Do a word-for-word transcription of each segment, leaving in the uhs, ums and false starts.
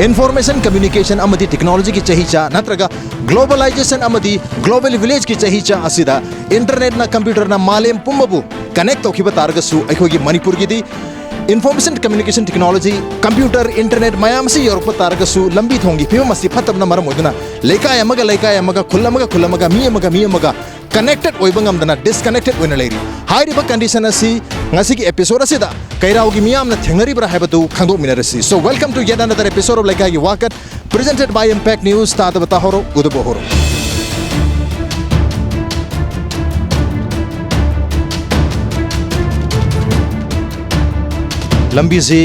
Information communication ꯑꯃꯗꯤ technology ꯒꯤ ꯆꯍꯤꯆꯥ ꯅꯠꯇ꯭ꯔꯒ globalization ꯑꯃꯗꯤ global village ꯀꯤ ꯆꯍꯤꯆꯥ ꯑꯁꯤꯗ internet ꯅ computer ꯅ ꯃꯥꯂꯦꯝ ꯄꯨꯝꯕꯕꯨ connect ꯇꯧꯈꯤꯕ ꯇꯥꯔꯒꯁꯨ, ꯑꯩꯈꯣꯏꯒꯤ ꯃꯅꯤꯄꯨꯔꯒꯤꯗꯤ information communication technology, computer, internet ꯃꯌꯥꯝ ꯑꯁꯤ ꯌꯧꯔꯛꯄ ꯇꯥꯔꯒꯁꯨ, ꯂꯝꯕꯤ ꯊꯣꯡꯒꯤ ꯐꯤꯕꯝ ꯑꯁꯤ ꯐꯠꯇꯕꯅ ꯃꯔꯝ ꯑꯣꯏꯗꯨꯅ ꯂꯩꯀꯥꯏ ꯑꯃꯒ ꯂꯩꯀꯥꯏ ꯑꯃꯒ, ꯈꯨꯜ ꯑꯃꯒ ꯈꯨꯜ ꯑꯃꯒ, ꯃꯤ ꯑꯃꯒ ꯃꯤ ꯑꯃꯒ connected ꯑꯣꯏꯕ ꯉꯝꯗꯅ disconnected ꯑꯣꯏꯅ ꯂꯩꯔꯤ꯫ ꯍꯥꯏꯔꯤꯕ condition ꯑꯁꯤ ꯉꯁꯤꯒꯤ episode ꯑꯁꯤꯗ ꯀꯩꯔꯥꯎꯒꯤ ꯃꯤꯌꯥꯝꯅ ꯊꯦꯡꯅꯔꯤꯕ꯭ꯔꯥ ꯍꯥꯏꯕꯗꯨ ꯈꯪꯗꯣꯛꯃꯤꯟꯅꯔꯁꯤ꯫ So, welcome to yet another episode of ꯂꯩꯀꯥꯏꯒꯤ ꯋꯥꯀꯠ, presented by Impact News꯫ ꯇꯥꯗꯕ ꯇꯥꯍꯧꯔꯣ, ꯎꯗꯕ ꯎꯍꯧꯔꯣ꯫ ꯂꯝꯕꯤꯁꯤ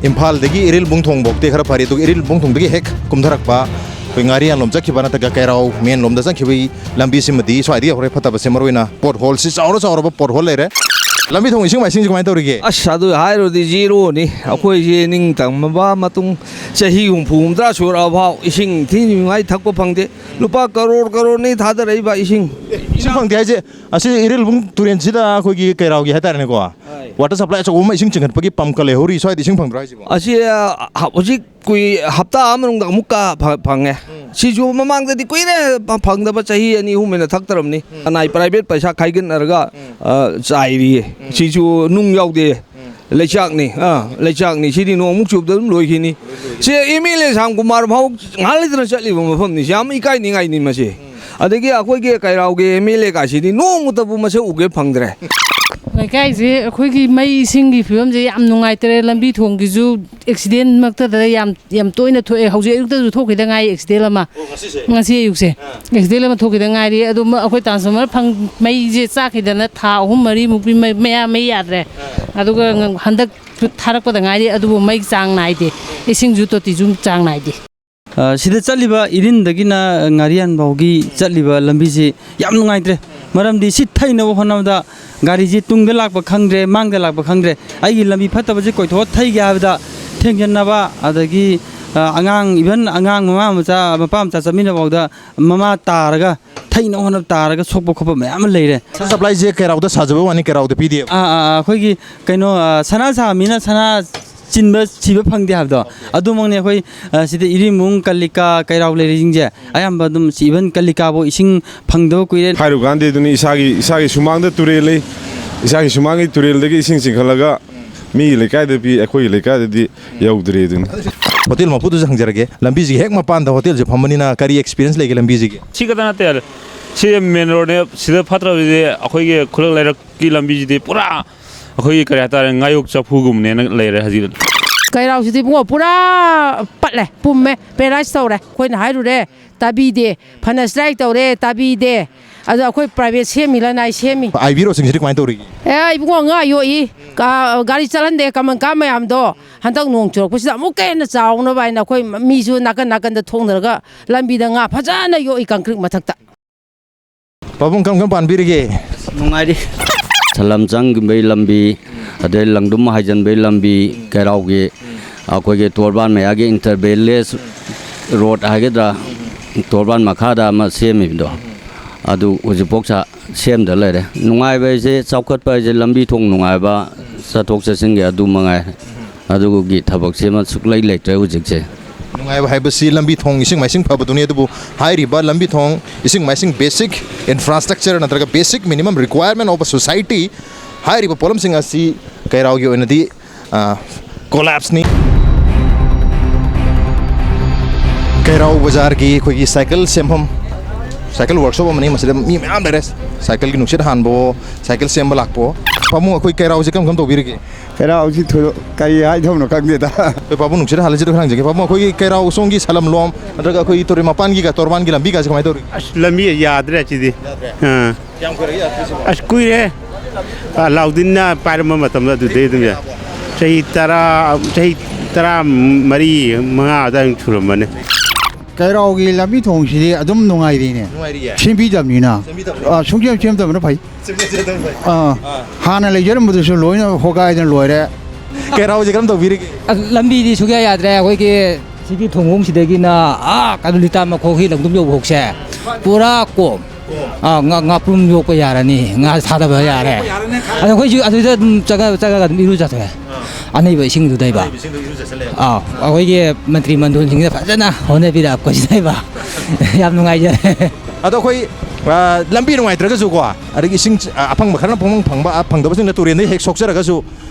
ꯏꯝꯐꯥꯜꯗꯒꯤ ꯏꯔꯤꯜꯕꯨꯡ ꯊꯣꯡꯐꯥꯎꯗꯤ ꯈꯔ ꯐꯔꯤ, ꯑꯗꯨꯒ ꯏꯔꯤꯜꯕꯨꯡ ꯊꯣꯡꯗꯒꯤ ꯍꯦꯛ ꯀꯨꯝꯊꯔꯛꯄ, ꯑꯩꯈꯣꯏ ꯉꯥꯔꯤꯌꯥꯟꯂꯣꯝ ꯆꯠꯈꯤꯕ ꯅꯠꯇ꯭ꯔꯒ ꯀꯩꯔꯥꯎ main ꯂꯣꯝꯗ ꯆꯠꯈꯤꯕꯒꯤ ꯂꯝꯕꯤꯁꯤꯃꯗꯤ ꯁ꯭ꯋꯥꯏꯗꯒꯤ ꯍꯧꯔꯦ ꯐꯠꯇꯕꯁꯦ, ꯃꯔꯨꯑꯣꯏꯅ pothole ꯁꯤ ꯆꯥꯎꯔ ꯆꯥꯎꯔꯕ pothole ꯂꯩꯔꯦ꯫ ꯂꯝꯕꯤ ꯊꯣꯡ, ꯏꯁꯤꯡ ꯃꯥꯏꯁꯤꯡꯁꯤ ꯀꯃꯥꯏꯅ ꯇꯧꯔꯤꯒꯦ? ꯑꯁ, ꯑꯗꯨ ꯍꯥꯏꯔꯨꯔꯗꯤ zero ꯅꯤ꯫ ꯑꯩꯈꯣꯏꯁꯦ ꯅꯤꯡꯇꯝꯃꯕ ꯃꯇꯨꯡ ꯆꯍꯤ ꯍꯨꯝꯐꯨ ꯍꯨꯝꯗ꯭ꯔꯥ ꯁꯨꯔꯛꯑ ꯐꯥꯎ ꯏꯁꯤꯡ ꯊꯤꯅꯤꯡꯉꯥꯏ ꯊꯛꯄ ꯐꯪꯗꯦ꯫ ꯂꯨꯄꯥ ꯀꯔꯣꯔ ꯀꯔꯣꯔꯅꯤ ꯊꯥꯗꯔꯛꯏꯕ ꯏꯁꯤꯡ꯫ ꯏꯁꯤꯡ ꯐꯪꯗꯦ ꯍꯥꯏꯁꯦ, ꯑꯁꯤ ꯏꯔꯤꯜꯕꯨꯡ ꯇꯨꯔꯦꯟꯁꯤꯗ ꯑꯩꯈꯣꯏꯒꯤ ꯀꯩꯔꯥꯎꯒꯤ ꯍꯥꯏꯇꯥꯔꯦꯅꯦꯀꯣ, ꯍꯣꯏ꯫ Water supply ꯑꯆꯧꯕ ꯑꯃ ꯏꯁꯤꯡ ꯆꯤꯡꯈꯠꯄꯒꯤ pumpꯀ ꯂꯩꯍꯧꯔꯤ꯫ ꯁ꯭ꯋꯥꯏꯗ ꯏꯁꯤꯡ ꯐꯪꯗ꯭ꯔꯣ ꯍꯥꯏꯁꯤꯕꯣ? ꯑꯁꯤ, ꯑ, ꯍꯧꯖꯤꯛ ꯀꯨꯏ-, ꯍꯞꯇꯥ ꯑꯃ ꯃꯅꯨꯡꯗ ꯑꯃꯨꯛꯀ ꯐ-, ꯐꯪꯉꯦ꯫ ꯎꯝ꯫ ꯁꯤꯁꯨ ꯃꯃꯥꯡꯗꯗꯤ ꯀꯨꯏꯔꯦ ꯐ-, ꯐꯪꯗꯕ, ꯆꯍꯤ ꯑꯅꯤ ꯑꯍꯨꯝ ꯍꯦꯟꯅ ꯊꯛꯇ꯭ꯔꯕꯅꯤ꯫ ꯎꯝ꯫ ꯈꯅꯥꯏ private ꯄꯩꯁꯥ ꯈꯥꯏꯒꯠꯅꯔꯒ, ꯎꯝ꯫ ꯑ, ꯆꯥꯏꯔꯤꯌꯦ꯫ ꯎꯝ꯫ ꯁꯤꯁꯨ ꯅꯨꯡ ꯌꯥꯎꯗꯦ꯫ ꯎꯝ꯫ ꯂꯩꯆꯥꯛꯅꯤ, ꯑꯥ, ꯂꯩꯆꯥꯛꯅꯤ꯫ ꯁꯤꯗꯤ ꯅꯣꯡꯃꯨꯛ ꯆꯨꯕꯗ ꯑꯗꯨꯝ ꯂꯣꯏꯈꯤꯅꯤ꯫ ꯁꯤ M L A ꯁꯥꯝꯀꯨꯃꯥꯔ ꯐꯥꯎ ꯉꯥꯏꯍꯥꯛ ꯂꯩꯇꯅ ꯆꯠꯂꯤꯕ ꯃꯐꯝꯅꯤ꯫ ꯁꯤ ꯌꯥꯝ ꯏꯀꯥꯏꯅꯤꯡꯉꯥꯏꯅꯤ ꯃꯁꯤ꯫ ꯎꯝ꯫ ꯑꯗꯒꯤ ꯑꯩꯈꯣꯏꯒꯤ ꯀꯩꯔꯥꯎꯒꯤ M L A ꯀꯥꯁꯤꯗꯤ ꯅꯣꯡꯃꯇꯕꯨ ꯃꯁꯛ ꯎꯒꯦ ꯐꯪꯗ꯭ꯔꯦ꯫ ꯂꯩꯀꯥꯏꯁꯦ ꯑꯩꯈꯣꯏꯒꯤ ꯃꯩ ꯏꯁꯤꯡꯒꯤ ꯐꯤꯕꯝꯁꯦ ꯌꯥꯝ ꯅꯨꯡꯉꯥꯏꯇ꯭ꯔꯦ꯫ ꯂꯝꯕꯤ ꯊꯣꯡꯒꯤꯁꯨ accident ꯃꯛꯇꯗ ꯌꯥꯝ, ꯌꯥꯝ ꯇꯣꯏꯅ ꯊꯣꯛꯑꯦ꯫ ꯍꯧꯖꯤꯛ ꯑꯌꯨꯛꯇꯁꯨ ꯊꯣꯛꯈꯤꯗ ꯉꯥꯏ accident ꯑꯃ꯫ ꯑꯣ, ꯉꯁꯤꯁꯦ? ꯉꯁꯤ ꯑꯌꯨꯛꯁꯦ꯫ ꯑꯥ꯫ Accident ꯑꯃ ꯊꯣꯛꯈꯤꯗ ꯉꯥꯏꯔꯤ꯫ ꯑꯗꯣ ꯃ-, ꯑꯩꯈꯣꯏ transformer ꯐꯪ-, ꯃꯩꯁꯦ ꯆꯥꯛꯈꯤꯗꯅ ꯊꯥ ꯑꯍꯨꯝ ꯃꯔꯤꯃꯨꯛꯀꯤ ꯃꯩ-, ꯃꯌꯥ ꯃꯩ ꯌꯥꯗ꯭ꯔꯦ꯫ ꯑꯥ꯫ ꯑꯗꯨꯒ ꯉ-, ꯍꯟꯗꯛ ꯊꯥꯔꯛꯄꯗ ꯉꯥꯏꯔꯤ, ꯑꯗꯨꯕꯨ ꯃꯩ ꯆꯥꯡ ꯅꯥꯏꯗꯦ, ꯏꯁꯤꯡꯁꯨ ꯇꯣꯇꯤꯁꯨ ꯆꯥꯡ ꯅꯥꯏꯗꯦ꯫ ꯑ, ꯁꯤꯗ ꯆꯠꯂꯤꯕ ꯏꯔꯤꯟꯗꯒꯤꯅ ꯉꯥꯔꯤꯌꯥꯟ ꯐꯥꯎꯒꯤ ꯆꯠꯂꯤꯕ ꯂꯝꯕꯤꯁꯤ ꯌꯥꯝ ꯅꯨꯡꯉꯥꯏꯇ꯭ꯔꯦ꯫ ꯃꯔꯝꯗꯤ ꯁꯤ ꯊꯩꯅꯕ ꯍꯣꯠꯅꯕꯗ ꯒꯥꯔꯤꯁꯤ ꯇꯨꯡꯗ ꯂꯥꯛꯄ ꯈꯪꯗ꯭ꯔꯦ, ꯃꯥꯡꯗ ꯂꯥꯛꯄ ꯈꯪꯗ꯭ꯔꯦ꯫ ꯑꯩꯒꯤ ꯂꯝꯕꯤ ꯐꯠꯇꯕꯁꯤ ꯀꯣꯏꯊꯣꯛꯑ ꯊꯩꯒꯦ ꯍꯥꯏꯕꯗ ꯊꯦꯡꯖꯤꯟꯅꯕ, ꯑꯗꯒꯤ, ꯑ, ꯑꯉꯥꯡ, even ꯑꯉꯥꯡ ꯃꯃꯥ ꯃꯆꯥ, ꯃꯄꯥ ꯃꯆꯥ ꯆꯠꯃꯤꯟꯅꯕ ꯐꯥꯎꯗ ꯃꯃꯥ ꯇꯥꯔꯒ ꯊꯩꯅꯕ ꯍꯣꯠꯅꯕ ꯇꯥꯔꯒ ꯁꯣꯛꯄ ꯈꯣꯠꯄ ꯃꯌꯥꯝ ꯑꯃ ꯂꯩꯔꯦ꯫ Water supplyꯁꯦ ꯀꯩꯔꯥꯎꯗ ꯁꯥꯖꯕ ꯋꯥꯅꯤ, ꯀꯩꯔꯥꯎꯗ ꯄꯤꯗꯦꯕ꯫ ꯑꯥ, ꯑꯥ, ꯑꯥ, ꯑꯩꯈꯣꯏꯒꯤ ꯀꯩꯅꯣ, ꯑꯥ, ꯁꯅꯥ ꯁꯥꯕ ꯃꯤꯅ ꯁꯅꯥ ꯆꯤꯟꯕ ꯁꯤꯕ ꯐꯪꯗꯦ ꯍꯥꯏꯕꯗꯣ ꯑꯗꯨꯃꯛꯅꯦ꯫ ꯑꯩꯈꯣꯏ, ꯑ, ꯁꯤꯗ ꯏꯔꯤꯃꯨꯡ, ꯀꯂꯤꯀꯥ, ꯀꯩꯔꯥꯎ ꯂꯩꯔꯤꯁꯤꯡꯁꯦ ꯑꯌꯥꯝꯕ ꯑꯗꯨꯝ ꯁꯤ, even ꯀꯂꯤꯀꯥꯕꯨ ꯏꯁꯤꯡ ꯐꯪꯗꯕ ꯀꯨꯏꯔꯦ꯫ ꯍꯥꯏꯔꯨꯀꯥꯟꯗꯦ ꯑꯗꯨꯅꯤ, ꯏꯁꯥꯒꯤ, ꯏꯁꯥꯒꯤ ꯁꯨꯃꯥꯡꯗ ꯇꯨꯔꯦꯜ ꯂꯩ, ꯏꯁꯥꯒꯤ ꯁꯨꯃꯥꯡꯒꯤ ꯇꯨꯔꯦꯜꯗꯒꯤ ꯏꯁꯤꯡ ꯆꯤꯡꯈꯠꯂꯒ ꯃꯤꯒꯤ ꯂꯩꯀꯥꯏꯗ ꯄꯤ, ꯑꯩꯈꯣꯏꯒꯤ ꯂꯩꯀꯥꯏꯗꯗꯤ ꯌꯧꯗ꯭ꯔꯦ ꯑꯗꯨꯅꯤ꯫ ꯍꯣꯇꯦꯜ ꯃꯄꯨꯗꯨꯁꯨ ꯍꯪꯖꯔꯒꯦ, ꯂꯝꯕꯤꯁꯤꯒꯤ ꯍꯦꯛ ꯃꯄꯥꯟꯗ ꯍꯣꯇꯦꯜꯁꯦ ꯐꯝꯕꯅꯤꯅ ꯀꯔꯤ experience ꯂꯩꯒꯦ ꯂꯝꯕꯤꯁꯤꯒꯤ? ꯁꯤ ꯈꯛꯇ ꯅꯠꯇꯦ, ꯁꯤ main roadꯅꯦ꯫ ꯁꯤꯗ ꯐꯠꯇ꯭ꯔꯕꯗꯤ ꯑꯩꯈꯣꯏꯒꯤ ꯈꯨꯂꯛ ꯂꯩꯔꯛꯀꯤ ꯂꯝꯕꯤꯁꯤꯗꯤ ꯄꯨꯔꯥ ꯑꯩꯈꯣꯏꯒꯤ, ꯀꯔꯤ ꯍꯥꯏꯇꯥꯔꯦ, ꯉꯥꯌꯣꯛ ꯆꯐꯨꯒꯨꯝꯕꯅꯦꯅ ꯂꯩꯔꯦ ꯍꯧꯖꯤꯛ꯫ ꯀꯩꯔꯥꯎꯁꯤꯗꯤ ꯏꯕꯨꯡꯉꯣ ꯄꯨꯔꯥ ꯄꯠꯂꯦ, ꯄꯨꯝꯃꯦ, paralyze ꯇꯧꯔꯦ꯫ ꯑꯩꯈꯣꯏꯅ ꯍꯥꯏꯔꯨꯔꯦ, ꯇꯥꯕꯤꯗꯦ꯫ ꯐꯅ strike ꯇꯧꯔꯦ, ꯇꯥꯕꯤꯗꯦ꯫ ꯑꯗꯣ ꯑꯩꯈꯣꯏ private ꯁꯦꯝꯃꯤ, ꯂꯅꯥꯏ ꯁꯦꯝꯃꯤ꯫ ꯑꯥꯏꯕꯤ ꯔꯣꯗꯁꯤꯡꯁꯤꯗꯤ ꯀꯃꯥꯏꯅ ꯇꯧꯔꯤꯒꯦ? ꯑꯦ, ꯏꯕꯨꯡꯉꯣ, ꯉꯥ ꯌꯣꯛꯏ꯫ ꯀꯥ-, ꯒꯥꯔꯤ ꯆꯠꯍꯟꯗꯦ, ꯀꯃꯟ ꯀꯥ ꯃꯌꯥꯝꯗꯣ꯫ ꯍꯟꯗꯛ ꯅꯣꯡ ꯆꯨꯔꯛꯄꯁꯤꯗ ꯑꯃꯨꯛꯀ ꯍꯦꯟꯅ ꯆꯥꯎꯅꯕ ꯍꯥꯏꯅ ꯑꯩꯈꯣꯏ ꯃꯤꯁꯨ ꯅꯥꯀꯟ ꯅꯥꯀꯟꯗ ꯊꯣꯡꯅꯔꯒ ꯂꯝꯕꯤꯗ ꯉꯥ ꯐꯖꯅ ꯌꯣꯛꯏ concrete ꯃꯊꯛꯇ꯫ ꯄꯥꯕꯨꯡ, ꯀꯔꯝ ꯀꯔꯝ ꯄꯥꯟꯕꯤꯔꯤꯒꯦ? ꯅꯨꯡꯉꯥꯏꯔꯤ꯫ ꯁꯂꯝ ꯆꯪꯈꯤꯕꯩ ꯂꯝꯕꯤ, ꯑꯗꯩ ꯂꯪꯗꯨꯝ ꯍꯥꯏꯖꯤꯟꯕꯩ ꯂꯝꯕꯤ, ꯀꯩꯔꯥꯎꯒꯤ ꯑꯩꯈꯣꯏꯒꯤ ꯇꯣꯔꯕꯥꯟ ꯃꯌꯥꯒꯤ inter village road ꯍꯥꯏꯒꯗ꯭ꯔꯥ, ꯇꯣꯔꯕꯥꯟ ꯃꯈꯥꯗ ꯑꯃ ꯁꯦꯝꯃꯤꯕꯗꯣ, ꯑꯗꯨ ꯍꯧꯖꯤꯛꯐꯥꯎ ꯁꯥ-, ꯁꯦꯝꯗ ꯂꯩꯔꯦ꯫ ꯅꯨꯡꯉꯥꯏꯕ ꯍꯥꯏꯁꯦ, ꯆꯥꯎꯈꯠꯄ ꯍꯥꯏꯁꯦ, ꯂꯝꯕꯤ ꯊꯣꯡ ꯅꯨꯡꯉꯥꯏꯕ, ꯆꯠꯊꯣꯛ ꯆꯠꯁꯤꯟꯒꯤ ꯑꯗꯨ ꯃꯉꯥꯏ꯫ ꯑꯗꯨꯒꯤ ꯊꯕꯛꯁꯤ ꯑꯃ ꯁꯨꯛꯂꯩ ꯂꯩꯇ꯭ꯔꯦ ꯍꯧꯖꯤꯛꯁꯦ꯫ ꯅꯨꯡꯉꯥꯏꯕ ꯍꯥꯏꯕꯁꯤ ꯂꯝꯕꯤ ꯊꯣꯡ, ꯏꯁꯤꯡ ꯃꯥꯏꯁꯤꯡ ꯐꯕꯗꯨꯅꯤ, ꯑꯗꯨꯕꯨ ꯍꯥꯏꯔꯤꯕ ꯂꯝꯕꯤ ꯊꯣꯡ, ꯏꯁꯤꯡ ꯃꯥꯏꯁꯤꯡ, basic infrastructure ꯅꯠꯇ꯭ꯔꯒ basic minimum requirement of a society, ꯍꯥꯏꯔꯤꯕ ꯄꯣꯠꯂꯝꯁꯤꯡ ꯑꯁꯤ ꯀꯩꯔꯥꯎꯒꯤ ꯑꯣꯏꯅꯗꯤ, ꯑ, collapseꯅꯤ꯫ ꯀꯩꯔꯥꯎ ꯕꯖꯥꯔꯒꯤ ꯑꯩꯈꯣꯏꯒꯤ ꯁꯥꯏꯀꯜ ꯁꯦꯝꯐꯝ, ꯁꯥꯏꯀꯜ workshop ꯑꯃꯅꯤ꯫ ꯃꯁꯤꯗ ꯃꯤ ꯃꯌꯥꯝ ꯂꯩꯔꯦ, ꯁꯥꯏꯀꯜꯒꯤ ꯅꯨꯡꯁꯤꯠ ꯍꯥꯟꯕꯋꯣ, ꯁꯥꯏꯀꯜ ꯁꯦꯝꯕ ꯂꯥꯛꯄꯋꯣ꯫ ꯄꯥꯕꯨꯡ, ꯑꯩꯈꯣꯏ ꯀꯩꯔꯥꯎꯁꯦ ꯀꯔꯝ ꯀꯔꯝ ꯇꯧꯕꯤꯔꯤꯒꯦ? ꯀꯩꯔꯥꯎꯁꯤ ꯊꯣꯏꯗꯣꯛ-, ꯀꯔꯤ ꯍꯥꯏꯗꯧꯅꯣ ꯈꯪꯗꯦꯗ꯫ ꯑꯩꯈꯣꯏ ꯄꯥꯕꯨꯡ ꯅꯨꯡꯁꯤꯠ ꯍꯥꯜꯂꯁꯤꯗ ꯈꯔ ꯍꯪꯖꯒꯦ꯫ ꯄꯥꯕꯨꯡ, ꯑꯩꯈꯣꯏꯒꯤ ꯀꯩꯔꯥꯎ ꯁꯣꯝꯒꯤ ꯁꯂꯝꯂꯣꯝ ꯅꯠꯇ꯭ꯔꯒ ꯑꯩꯈꯣꯏꯒꯤ ꯇꯨꯔꯦꯜ ꯃꯄꯥꯟꯒꯤꯒ ꯇꯣꯔꯕꯥꯟꯒꯤ ꯂꯝꯕꯤꯒꯁꯦ ꯀꯃꯥꯏꯅ ꯇꯧꯔꯤꯒꯦ? ꯑꯁ, ꯂꯝꯕꯤ ꯌꯥꯗ꯭ꯔꯦ ꯁꯤꯗꯤ꯫ ꯌꯥꯗ꯭ꯔꯦ? ꯑꯥ꯫ ꯀꯌꯥꯝ ꯀꯨꯏꯔꯒꯦ ꯌꯥꯗ꯭ꯔꯤꯁꯤꯕꯣ? ꯑꯁ, ꯀꯨꯏꯔꯦ꯫ ꯑꯂꯥꯎꯗꯤꯟꯅ ꯄꯥꯏꯔꯝꯕ ꯃꯇꯝꯗ ꯑꯗꯨꯗꯩ ꯑꯗꯨꯝ ꯌꯥꯏ꯫ ꯆꯍꯤ ꯇꯔꯥ, ꯆꯍꯤ ꯇꯔꯥ ꯃꯔꯤ, ꯃꯉꯥ ꯑꯗꯨꯋꯥꯏꯃꯨꯛ ꯁꯨꯔꯝꯃꯅꯤ꯫ ꯀꯩꯔꯥꯎꯒꯤ ꯂꯝꯕꯤ ꯊꯣꯡꯁꯤꯗꯤ ꯑꯗꯨꯝ ꯅꯨꯡꯉꯥꯏꯔꯤꯅꯦ꯫ ꯅꯨꯡꯉꯥꯏꯔꯤꯌꯦ? ꯁꯦꯝꯕꯤꯗꯕꯅꯤꯅ꯫ ꯁꯦꯝꯕꯤꯗꯕꯅꯤꯅ꯫ ꯑꯥ, ꯁꯨꯡꯁꯦꯝ ꯁꯦꯝꯗꯕꯅ ꯐꯩ꯫ ꯁꯦꯝꯖꯤꯟ ꯁꯦꯝꯖꯤꯟ ꯐꯩ꯫ ꯑꯥ꯫ ꯑꯥ꯫ ꯍꯥꯟꯅ ꯂꯩꯖꯔꯝꯕꯗꯨꯁꯨ ꯂꯣꯏꯅ ꯍꯣꯒꯥꯏꯗꯅ ꯂꯣꯏꯔꯦ꯫ ꯀꯩꯔꯥꯎꯁꯦ ꯀꯔꯝ ꯇꯧꯕꯤꯔꯤꯒꯦ? ꯑꯁ, ꯂꯝꯕꯤꯗꯤ ꯁꯨꯡꯌꯥ ꯌꯥꯗ꯭ꯔꯦ꯫ ꯑꯩꯈꯣꯏꯒꯤ ꯁꯤꯒꯤ ꯊꯣꯡꯈꯣꯡꯁꯤꯗꯒꯤꯅ ꯑꯥ ꯀꯩꯅꯣ ꯂꯤꯇꯥ ꯃꯈꯣꯛꯀꯤ ꯂꯪꯗꯨꯝ ꯌꯧꯕ ꯐꯥꯎꯁꯦ ꯄꯨꯔꯥ ꯀꯣꯝ꯫ ꯑꯥ, ꯉꯥ, ꯉꯥꯄ꯭ꯔꯨꯝ ꯌꯣꯛꯄ ꯌꯥꯔꯅꯤ, ꯉꯥ ꯊꯥꯗꯕ ꯌꯥꯔꯦ꯫ ꯑꯗꯣ ꯑꯩꯈꯣꯏꯁꯨ ꯑꯗꯨꯗ ꯑꯗꯨꯝ ꯆꯪꯉ-, ꯆꯪꯉꯒ ꯑꯗꯨꯝ ꯏꯔꯨꯖꯊꯣꯛꯑꯦ꯫ ꯑꯅꯩꯕ ꯏꯁꯤꯡꯗꯨꯗꯩꯕ꯫ ꯑꯅꯩꯕ ꯏꯁꯤꯡꯗꯨ ꯏꯔꯨꯖꯁꯜꯂꯦꯕ꯫ ꯑꯥ, ꯑꯩꯈꯣꯏꯒꯤ ꯃꯟꯇ꯭ꯔꯤ ꯃꯟꯗꯣꯟꯁꯤꯡꯁꯤꯅ ꯐꯖꯅ ꯍꯣꯠꯅꯕꯤꯔꯛꯄꯁꯤꯗꯩꯕ꯫ ꯌꯥꯝ ꯅꯨꯡꯉꯥꯏꯖꯔꯦ꯫ ꯑꯗꯣ ꯑꯩꯈꯣꯏ, ꯑ, ꯂꯝꯕꯤ ꯅꯨꯡꯉꯥꯏꯇ꯭ꯔꯒꯁꯨꯀꯣ, ꯑꯗꯒꯤ ꯏꯁꯤꯡ, ꯑ, ꯑꯐꯪꯕ ꯈꯔꯅ ꯄꯨꯡꯐꯪ ꯐꯪꯕ, ꯑ, ꯐꯪꯗꯕꯁꯤꯡꯅ ꯇꯨꯔꯦꯟꯗꯒꯤ ꯍꯦꯛ ꯁꯣꯛꯆꯔꯒꯁꯨ,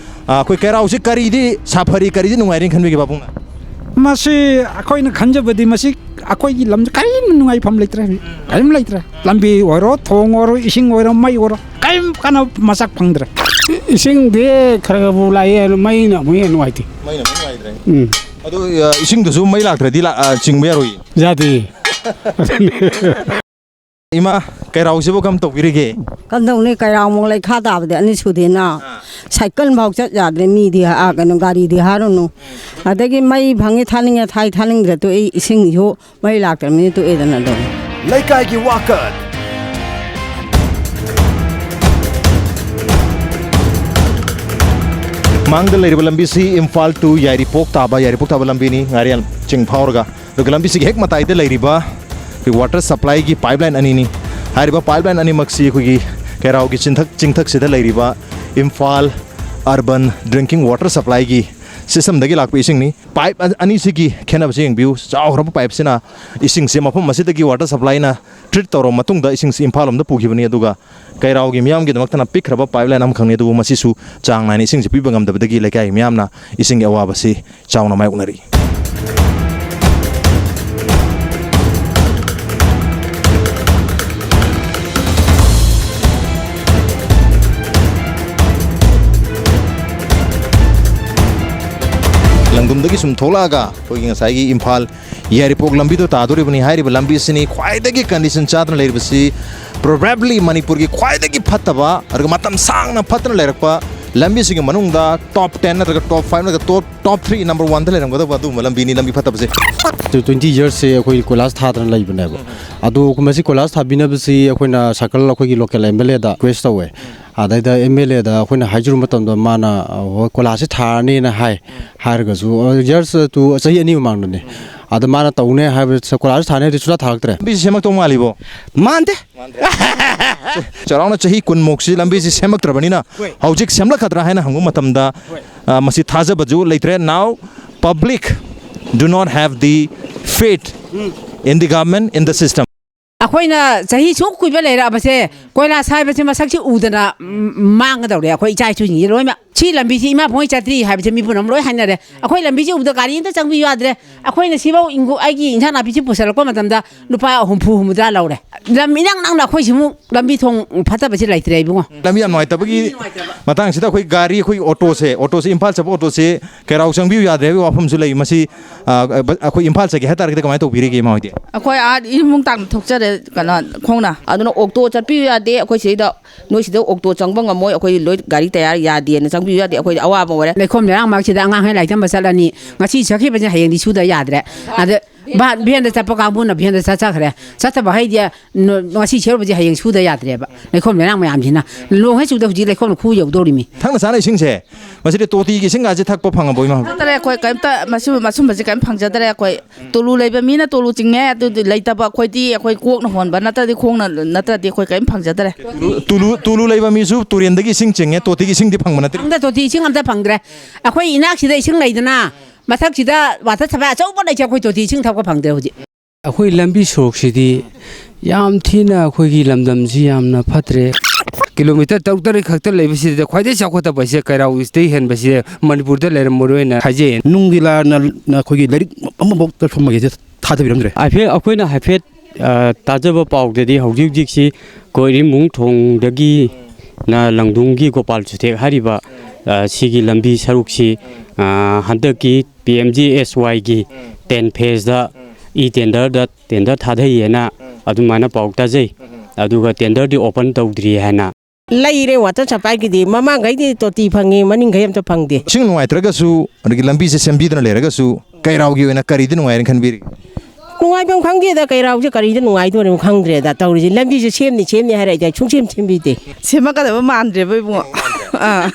ꯑ, ꯑꯩꯈꯣꯏ ꯀꯩꯔꯥꯎꯁꯤ ꯀꯔꯤꯗꯤ ꯁꯥꯐꯔꯤ, ꯀꯔꯤꯗꯤ ꯅꯨꯡꯉꯥꯏꯔꯤꯅ ꯈꯟꯕꯤꯒꯦ ꯄꯥꯕꯨꯡꯅ? ꯃꯁꯤ ꯑꯩꯈꯣꯏꯅ ꯈꯟꯖꯕꯗꯤ ꯃꯁꯤ ꯑꯩꯈꯣꯏꯒꯤ ꯂꯝꯁꯤ ꯀꯔꯤꯝ ꯅꯨꯡꯉꯥꯏꯐꯝ ꯂꯩꯇ꯭ꯔꯦ, ꯀꯔꯤꯝ ꯂꯩꯇ꯭ꯔꯦ꯫ ꯂꯝꯕꯤ ꯑꯣꯏꯔꯣ, ꯊꯣꯡ ꯑꯣꯏꯔꯣ, ꯏꯁꯤꯡ ꯑꯣꯏꯔꯣ, ꯃꯩ ꯑꯣꯏꯔꯣ, ꯀꯔꯤꯝ ꯀꯥꯟꯅꯕ ꯃꯁꯛ ꯐꯪꯗ꯭ꯔꯦ꯫ ꯏꯁꯤꯡꯗꯤ ꯈꯔ ꯈꯔꯕꯨ ꯂꯥꯛꯏ, ꯑꯗꯨ ꯃꯩꯅ ꯑꯃꯨꯛ ꯍꯦꯟꯅ ꯅꯨꯡꯉꯥꯏꯇꯦ꯫ ꯃꯩꯅ ꯑꯃꯨꯛ ꯅꯨꯡꯉꯥꯏꯇ꯭ꯔꯦ꯫ ꯎꯝ꯫ ꯑꯗꯨ, ꯑ, ꯏꯁꯤꯡꯗꯨꯁꯨ ꯃꯩ ꯂꯥꯛꯇ꯭ꯔꯗꯤ ꯂꯥ-, ꯑ, ꯆꯤꯡꯕ ꯌꯥꯔꯣꯏꯌꯦ꯫ ꯌꯥꯗꯦ꯫ ꯏꯃꯥ, ꯀꯩꯔꯥꯎꯁꯤꯕꯨ ꯀꯔꯝ ꯇꯧꯕꯤꯔꯤꯒꯦ? ꯀꯝꯗꯧꯅꯤ, ꯀꯩꯔꯥꯎꯃꯨꯛ ꯂꯩꯈꯥ ꯇꯥꯕꯗꯤ ꯑꯅꯤ ꯁꯨꯗꯦꯅ꯫ ꯑꯥ꯫ ꯁꯥꯏꯀꯜ ꯐꯥꯎ ꯆꯠ ꯌꯥꯗ꯭ꯔꯦ, ꯃꯤꯗꯤ, ꯑꯥ, ꯀꯩꯅꯣ, ꯒꯥꯔꯤꯗꯤ ꯍꯥꯏꯔꯨꯅꯨ꯫ ꯑꯗꯒꯤ ꯃꯩ ꯐꯪꯉꯤ ꯊꯥꯅꯤꯡꯉꯦ ꯊꯥꯏ, ꯊꯥꯅꯤꯡꯗ꯭ꯔꯦ ꯇꯣꯛꯏ, ꯏꯁꯤꯡꯁꯨ ꯃꯩ ꯂꯥꯛꯇ꯭ꯔꯕꯅꯤꯅ ꯇꯣꯛꯑꯦꯗꯅ ꯑꯗꯨꯝ꯫ ꯂꯩꯀꯥꯏꯒꯤ ꯋꯥꯀꯠ꯫ ꯃꯥꯡꯗ ꯂꯩꯔꯤꯕ ꯂꯝꯕꯤꯁꯤ ꯏꯝꯐꯥꯜ to ꯌꯥꯏꯔꯤꯄꯣꯛ ꯇꯥꯕ, ꯌꯥꯏꯔꯤꯄꯣꯛ ꯇꯥꯕ ꯂꯝꯕꯤꯅꯤ, ꯉꯥꯔꯤꯌꯥꯟ ꯆꯤꯡ ꯐꯥꯎꯔꯒ꯫ ꯑꯗꯨꯒ ꯂꯝꯕꯤꯁꯤꯒꯤ ꯍꯦꯛ ꯃꯇꯥꯏꯗ ꯂꯩꯔꯤꯕ ꯑꯩꯈꯣꯏ water supplyꯒꯤ pipeline ꯑꯅꯤꯅꯤ꯫ ꯍꯥꯏꯔꯤꯕ pipeline ꯑꯅꯤꯃꯛꯁꯤ ꯑꯩꯈꯣꯏꯒꯤ ꯀꯩꯔꯥꯎꯒꯤ ꯆꯤꯡꯊꯛ, ꯆꯤꯡꯊꯛꯁꯤꯗ ꯂꯩꯔꯤꯕ ꯏꯝꯐꯥꯜ urban drinking water supplyꯒꯤ systemꯗꯒꯤ ꯂꯥꯛꯄ ꯏꯁꯤꯡꯅꯤ꯫ Pipe ꯑ-, ꯑꯅꯤꯁꯤꯒꯤ ꯈꯦꯠꯅꯕꯁꯤ ꯌꯦꯡꯕꯤꯌꯨ꯫ ꯆꯥꯎꯈ꯭ꯔꯕ pipeꯁꯤꯅ ꯏꯁꯤꯡꯁꯦ ꯃꯐꯝ ꯑꯁꯤꯗꯒꯤ water supplyꯅ treat ꯇꯧꯔꯕ ꯃꯇꯨꯡꯗ ꯏꯁꯤꯡꯁꯤ ꯏꯝꯐꯥꯜ ꯂꯣꯝꯗ ꯄꯨꯈꯤꯕꯅꯤ꯫ ꯑꯗꯨꯒ ꯀꯩꯔꯥꯎꯒꯤ ꯃꯤꯌꯥꯝꯒꯤꯗꯃꯛꯇꯅ ꯄꯤꯛꯈ꯭ꯔꯕ pipeline ꯑꯃꯈꯛꯅꯤ, ꯑꯗꯨꯕꯨ ꯃꯁꯤꯁꯨ ꯆꯥꯡ ꯅꯥꯏꯅ ꯏꯁꯤꯡꯁꯤ ꯄꯤꯕ ꯉꯝꯗꯕꯗꯒꯤ ꯂꯩꯀꯥꯏꯒꯤ ꯃꯤꯌꯥꯝꯅ ꯏꯁꯤꯡꯒꯤ ꯑꯋꯥꯕꯁꯤ ꯆꯥꯎꯅ ꯃꯥꯌꯣꯛꯅꯔꯤ꯫ ꯂꯪꯗꯨꯝꯗꯒꯤ ꯁꯨꯝ ꯊꯣꯛꯂꯛꯑꯒ ꯑꯩꯈꯣꯏꯒꯤ ꯉꯁꯥꯏꯒꯤ ꯏꯝꯐꯥꯜ ꯌꯥꯏꯔꯤꯄꯣꯛ ꯂꯝꯕꯤꯗꯣ ꯇꯥꯗꯣꯔꯤꯕꯅꯤ꯫ ꯍꯥꯏꯔꯤꯕ ꯂꯝꯕꯤꯁꯤꯅꯤ ꯈ꯭ꯋꯥꯏꯗꯒꯤ condition ꯆꯥꯗꯅ ꯂꯩꯔꯤꯕꯁꯤ, probably ꯃꯅꯤꯄꯨꯔꯒꯤ ꯈ꯭ꯋꯥꯏꯗꯒꯤ ꯐꯠꯇꯕ, ꯑꯗꯨꯒ ꯃꯇꯝ ꯁꯥꯡꯅ ꯐꯠꯇꯅ ꯂꯩꯔꯛꯄ ꯂꯝꯕꯤꯁꯤꯡꯒꯤ ꯃꯅꯨꯡꯗ top ten ꯅꯠꯇ꯭ꯔꯒ top five ꯅꯠꯇ꯭ꯔꯒ top, top three, number oneꯗ ꯂꯩꯔꯝꯒꯗꯕ ꯑꯗꯨꯒꯨꯝꯕ ꯂꯝꯕꯤꯅꯤ, ꯂꯝꯕꯤ ꯐꯠꯇꯕꯁꯦ꯫ Twenty yearsꯁꯦ ꯑꯩꯈꯣꯏ ꯀꯣꯏꯂꯥꯁ ꯊꯥꯗꯅ ꯂꯩꯕꯅꯦꯕ꯫ ꯑꯗꯣ ꯃꯁꯤ ꯀꯣꯏꯂꯥꯁ ꯊꯥꯕꯤꯅꯕꯁꯤ ꯑꯩꯈꯣꯏꯅ circle, ꯑꯩꯈꯣꯏꯒꯤ local MLAꯗ request ꯇꯧꯋꯦ꯫ ꯑꯗꯩꯗ MLAꯗ ꯑꯩꯈꯣꯏꯅ ꯍꯥꯏꯖꯔꯨꯕ ꯃꯇꯝꯗ ꯃꯥꯅ, ꯑ, ꯍꯣꯏ, ꯀꯣꯏꯂꯥꯁꯁꯦ ꯊꯥꯔꯅꯤꯅ ꯍꯥꯏ꯫ ꯍꯥꯏꯔꯒꯁꯨ, ꯑ, years to ꯆꯍꯤ ꯑꯅꯤ ꯃꯃꯥꯡꯗꯅꯦ꯫ ꯑꯗ ꯃꯥꯅ ꯇꯧꯅꯦ ꯍꯥꯏꯕ, ꯀꯣꯏꯂꯥꯁ ꯊꯥꯅꯤ ꯍꯥꯏꯗꯤ ꯁꯨꯡꯊꯥ ꯊꯥꯔꯛꯇ꯭ꯔꯦ꯫ ꯂꯝꯕꯤꯁꯤ ꯁꯦꯝꯃꯛꯇꯧ ꯃꯥꯜꯂꯤꯕꯣ? ꯃꯥꯟꯗꯦ꯫ ꯆꯥꯎꯔꯥꯛꯅ ꯆꯍꯤ ꯀꯨꯟꯃꯨꯛꯁꯤ ꯂꯝꯕꯤꯁꯤ ꯁꯦꯝꯃꯛꯇ꯭ꯔꯕꯅꯤꯅ, ꯍꯣꯏ꯫ ꯍꯧꯖꯤꯛ ꯁꯦꯝꯂꯛꯀꯗ꯭ꯔꯥ ꯍꯥꯏꯅ ꯍꯪꯕ ꯃꯇꯝꯗ, ꯍꯣꯏ꯫ ꯑ, ꯃꯁꯤ ꯊꯥꯖꯕꯁꯨ ꯂꯩꯇ꯭ꯔꯦ꯫ Now, public do not have the faith in the government, in the system. ꯑꯩꯈꯣꯏꯅ ꯆꯍꯤ ꯁꯨꯛ ꯀꯨꯏꯕ ꯂꯩꯔꯛꯑꯕꯁꯦ, ꯀꯣꯏꯂꯥꯁ ꯍꯥꯏꯕꯁꯦ ꯃꯁꯛꯁꯤ ꯎꯗꯅ, ꯎꯝ, ꯃꯥꯡꯒꯗꯧꯔꯦ ꯑꯩꯈꯣꯏ ꯏꯆꯥ ꯏꯁꯨꯁꯤꯡꯁꯦ ꯂꯣꯏꯅꯃꯛ꯫ ꯁꯤ ꯂꯝꯕꯤꯁꯤ ꯏꯃꯥ ꯐꯣꯡꯉꯩ ꯆꯠꯇ꯭ꯔꯤ ꯍꯥꯏꯕꯁꯦ ꯃꯤ ꯄꯨꯝꯅꯃꯛ ꯂꯣꯏ ꯍꯥꯏꯅꯔꯦ꯫ ꯑꯩꯈꯣꯏ ꯂꯝꯕꯤꯁꯤ ꯎꯕꯗ ꯒꯥꯔꯤ ꯑꯝꯇ ꯆꯪꯕꯤꯌꯨ ꯌꯥꯗ꯭ꯔꯦ꯫ ꯑꯩꯈꯣꯏꯅ ꯁꯤꯐꯧ ꯏꯪꯒꯨ-, ꯑꯩꯒꯤ ꯏꯟꯁꯥꯡ ꯅꯥꯄꯤꯁꯤ ꯄꯨꯁꯜꯂꯛꯄ ꯃꯇꯝꯗ ꯂꯨꯄꯥ ꯍꯨꯝꯐꯨ, ꯍꯨꯝꯐꯨꯇꯔꯥ ꯂꯧꯔꯦ꯫ ꯂꯝ ꯏꯅꯛ ꯅꯛꯅ ꯑꯩꯈꯣꯏ ꯁꯤꯃꯨꯛ ꯂꯝꯕꯤ ꯊꯣꯡ ꯐꯠꯇꯕꯁꯤ ꯂꯩꯇ꯭ꯔꯦ ꯏꯕꯨꯡꯉꯣ꯫ ꯂꯝꯕꯤ ꯌꯥꯝ ꯅꯨꯡꯉꯥꯏꯇꯕꯒꯤ ꯃꯇꯥꯡꯁꯤꯗ ꯑꯩꯈꯣꯏ ꯒꯥꯔꯤ, ꯑꯩꯈꯣꯏ ꯑꯣꯇꯣꯁꯦ, ꯑꯣꯇꯣꯁꯦ, ꯏꯝꯐꯥꯜ ꯆꯠꯄ ꯑꯣꯇꯣꯁꯦ ꯀꯩꯔꯥꯎ ꯆꯪꯕꯤꯌꯨ ꯌꯥꯗ꯭ꯔꯦ ꯍꯥꯏꯕꯒꯤ ꯋꯥꯐꯝꯁꯨ ꯂꯩ꯫ ꯃꯁꯤ, ꯑ, ꯑꯩꯈꯣꯏ ꯏꯝꯐꯥꯜ ꯆꯠꯀꯦ ꯍꯥꯏ ꯇꯥꯔꯒꯗꯤ ꯀꯃꯥꯏꯅ ꯇꯧꯕꯤꯔꯤꯒꯦ ꯏꯃꯥ ꯍꯣꯏꯗꯤ? ꯑꯩꯈꯣꯏ ꯑꯥ ꯏꯔꯤꯜ ꯃꯨꯡ ꯇꯥꯡꯅ ꯊꯣꯛꯆꯔꯦ, ꯀꯩꯅꯣ, ꯈꯣꯡꯅ꯫ ꯑꯗꯨꯅ ꯑꯣꯇꯣ ꯆꯠꯄꯤꯌꯨ ꯌꯥꯗꯦ꯫ ꯑꯩꯈꯣꯏ ꯁꯤꯗ, ꯅꯣꯏ ꯁꯤꯗ ꯑꯣꯇꯣ ꯆꯪꯕ ꯉꯝꯃꯣꯏ, ꯑꯩꯈꯣꯏ ꯂꯣꯏ ꯒꯥꯔꯤ ꯇꯌꯥꯔ ꯌꯥꯗꯦꯅ ꯆꯪꯕꯤꯌꯨ ꯌꯥꯗꯦ꯫ ꯑꯩꯈꯣꯏꯗꯤ ꯑꯋꯥꯕ ꯑꯣꯏꯔꯦ꯫ ꯂꯩꯈꯣꯝ ꯂꯩꯔꯥꯡ ꯃꯔꯛꯁꯤꯗ ꯑꯉꯥꯡꯈꯩ ꯂꯥꯏꯔꯤꯛ ꯇꯝꯕ ꯆꯠꯂꯅꯤ꯫ ꯉꯁꯤ ꯆꯠꯈꯤꯕꯁꯦ ꯍꯌꯦꯡꯗꯤ ꯁꯨꯗ ꯌꯥꯗ꯭ꯔꯦ꯫ ꯑꯗ ꯚꯥꯟ, ꯚꯦꯟꯗ ꯆꯠꯄ ꯀꯥꯡꯕꯨꯅ ꯚꯦꯟꯗ ꯆꯠꯆꯈ꯭ꯔꯦ꯫ ꯆꯠꯇꯕ ꯍꯩꯗꯤ ꯅ-, ꯉꯁꯤ ꯁꯦꯠꯂꯨꯕꯁꯦ ꯍꯌꯦꯡ ꯁꯨꯗ ꯌꯥꯗ꯭ꯔꯦꯕ꯫ ꯂꯩꯈꯣꯝ ꯂꯩꯔꯥꯡ ꯃꯌꯥꯝꯁꯤꯅ ꯅꯣꯡ ꯍꯦꯛ ꯆꯨꯗ ꯍꯧꯖꯤꯛ ꯂꯩꯈꯣꯝꯅ ꯈꯨ ꯌꯧꯗꯧꯔꯤꯃꯤ꯫ ꯊꯛꯅ ꯆꯥꯅ ꯏꯁꯤꯡꯁꯦ, ꯃꯁꯤꯗꯤ ꯇꯣꯇꯤꯒꯤ ꯏꯁꯤꯡꯒꯁꯦ ꯊꯛꯄ ꯐꯪꯉꯕꯣ ꯏꯃꯥ ꯍꯣꯏ? ꯐꯪꯗꯔꯦ ꯑꯩꯈꯣꯏ ꯀꯔꯤꯝꯇ, ꯃꯁꯤ-, ꯃꯁꯨꯝꯕꯁꯦ ꯀꯔꯤꯝ ꯐꯪꯖꯗꯔꯦ ꯑꯩꯈꯣꯏ꯫ ꯇꯨꯂꯨ ꯂꯩꯕ ꯃꯤꯅ ꯇꯨꯂꯨ ꯆꯤꯡꯉꯦ, ꯑꯗꯨꯗꯤ ꯂꯩꯇꯕ ꯑꯩꯈꯣꯏꯗꯤ, ꯑꯩꯈꯣꯏ ꯀꯣꯛꯅ ꯍꯣꯟꯕ ꯅꯠꯇ꯭ꯔꯗꯤ, ꯈꯣꯡꯅ ꯅꯠꯇ꯭ꯔꯗꯤ ꯑꯩꯈꯣꯏ ꯀꯔꯤꯝ ꯐꯪꯖꯗꯔꯦ꯫ ꯇꯨꯂꯨ, ꯇꯨꯂꯨ, ꯇꯨꯂꯨ ꯂꯩꯕ ꯃꯤꯁꯨ ꯇꯨꯔꯦꯟꯗꯒꯤ ꯏꯁꯤꯡ ꯆꯤꯡꯉꯦ, ꯇꯣꯇꯤꯒꯤ ꯏꯁꯤꯡꯗꯤ ꯐꯪꯕ ꯅꯠꯇ꯭ꯔꯤ꯫ ꯑꯝꯇ ꯇꯣꯇꯤ ꯏꯁꯤꯡ ꯑꯝꯇ ꯐꯪꯗ꯭ꯔꯦ꯫ ꯑꯩꯈꯣꯏ ꯏꯅꯥꯛꯁꯤꯗ ꯏꯁꯤꯡ ꯂꯩꯗꯅ, ꯃꯊꯛꯁꯤꯗ ꯋꯥꯇꯔ ꯁꯄ꯭ꯂꯥꯏ ꯑꯆꯧꯕ ꯂꯩꯁꯦ, ꯑꯩꯈꯣꯏ ꯇꯣꯇꯤ ꯏꯁꯤꯡ ꯊꯛꯄ ꯐꯪꯗ꯭ꯔꯦ ꯍꯧꯖꯤꯛ꯫ ꯑꯩꯈꯣꯏ ꯂꯝꯕꯤ ꯁꯣꯔꯣꯛꯁꯤꯗꯤ ꯌꯥꯝ ꯊꯤꯅ ꯑꯩꯈꯣꯏꯒꯤ ꯂꯝꯗꯝꯁꯤ ꯌꯥꯝꯅ ꯐꯠꯇ꯭ꯔꯦ꯫ ꯀꯤꯂꯣꯃꯤꯇꯔ ꯇꯔꯨꯛ ꯇꯔꯦꯠ ꯈꯛꯇ ꯂꯩꯕꯁꯤꯗ ꯈ꯭ꯋꯥꯏꯗꯒꯤ ꯆꯥꯎꯈꯠꯇꯕ ꯍꯥꯏꯁꯦ ꯀꯩꯔꯥꯎ ꯏꯁꯇꯩ ꯍꯦꯟꯕꯁꯤꯗ ꯃꯅꯤꯄꯨꯔꯗ ꯂꯩꯔꯝꯃꯔꯣꯏꯅ ꯍꯥꯏꯖꯩ꯫ ꯅꯨꯡꯒꯤ ꯂꯥꯟꯅ ꯑꯩꯈꯣꯏꯒꯤ ꯂꯥꯏꯔꯤꯛ ꯑꯃꯐꯥꯎ ꯇꯝꯐꯝ ꯂꯩꯇꯦ, ꯊꯥꯗꯕꯤꯔꯝꯗ꯭ꯔꯦ꯫ ꯍꯥꯏꯐꯦꯠ ꯑꯩꯈꯣꯏꯅ ꯍꯥꯏꯐꯦꯠ, ꯑ, ꯇꯥꯖꯕ ꯄꯥꯎꯗꯗꯤ ꯍꯧꯖꯤꯛ ꯍꯧꯖꯤꯛꯁꯤ ꯀꯣꯏꯔꯤꯃꯨꯡ ꯊꯣꯡꯗꯒꯤꯅ ꯂꯪꯗꯨꯡꯒꯤ ꯒꯣꯄꯥꯜ ꯆꯨꯊꯦꯛ ꯍꯥꯏꯔꯤꯕ, ꯑ, ꯁꯤꯒꯤ ꯂꯝꯕꯤ ꯁꯔꯨꯛꯁꯤ, ꯑ, ꯍꯟꯗꯛꯀꯤ ꯄꯤ ꯑꯦꯝ ꯖꯤ ꯑꯦꯁ ꯋꯥꯏꯒꯤ ꯇꯦꯟ ꯐꯦꯁꯇ ꯏ ꯇꯦꯟꯗꯔꯗ ꯇꯦꯟꯗꯔ ꯊꯥꯗꯩꯌꯦꯅ ꯑꯗꯨꯃꯥꯏꯅ ꯄꯥꯎ ꯇꯥꯖꯩ꯫ ꯑꯗꯨꯒ ꯇꯦꯟꯗꯔꯗꯤ ꯑꯣꯄꯟ ꯇꯧꯗ꯭ꯔꯤ ꯍꯥꯏꯅ꯫ ꯂꯩꯔꯦ ꯋꯥꯇꯔ ꯁꯄ꯭ꯂꯥꯏꯒꯤꯗꯤ꯫ ꯃꯃꯥꯡꯈꯩꯗꯤ ꯇꯣꯇꯤ ꯐꯪꯉꯤ, ꯃꯅꯤꯡꯈꯩ ꯑꯝꯇ ꯐꯪꯗꯦ꯫ ꯏꯁꯤꯡ ꯅꯨꯡꯉꯥꯏꯇ꯭ꯔꯒꯁꯨ, ꯑꯗꯒꯤ ꯂꯝꯕꯤꯁꯦ ꯁꯦꯝꯕꯤꯗꯅ ꯂꯩꯔꯒꯁꯨ, ꯀꯩꯔꯥꯎꯒꯤ ꯑꯣꯏꯅ ꯀꯔꯤꯗꯤ ꯅꯨꯡꯉꯥꯏꯔꯦꯅ ꯈꯟꯕꯤꯔꯤ? ꯅꯨꯡꯉꯥꯏꯐꯝ ꯈꯪꯗꯦꯗ, ꯀꯩꯔꯥꯎꯁꯦ ꯀꯔꯤꯗ ꯅꯨꯡꯉꯥꯏꯗꯣꯔꯤꯅꯣ ꯈꯪꯗ꯭ꯔꯦꯗ ꯇꯧꯔꯤꯁꯦ꯫ ꯂꯝꯕꯤꯁꯦ ꯁꯦꯝꯅꯤ ꯁꯦꯝꯅꯤ ꯍꯥꯏꯔꯛꯏꯗ ꯁꯨꯡꯁꯦꯝ ꯁꯦꯝꯕꯤꯗꯦ꯫ ꯁꯦꯝꯃꯛꯀꯗꯕ ꯃꯥꯟꯗ꯭ꯔꯦꯕ ꯏꯕꯨꯡꯉꯣ꯫ ꯑꯥ꯫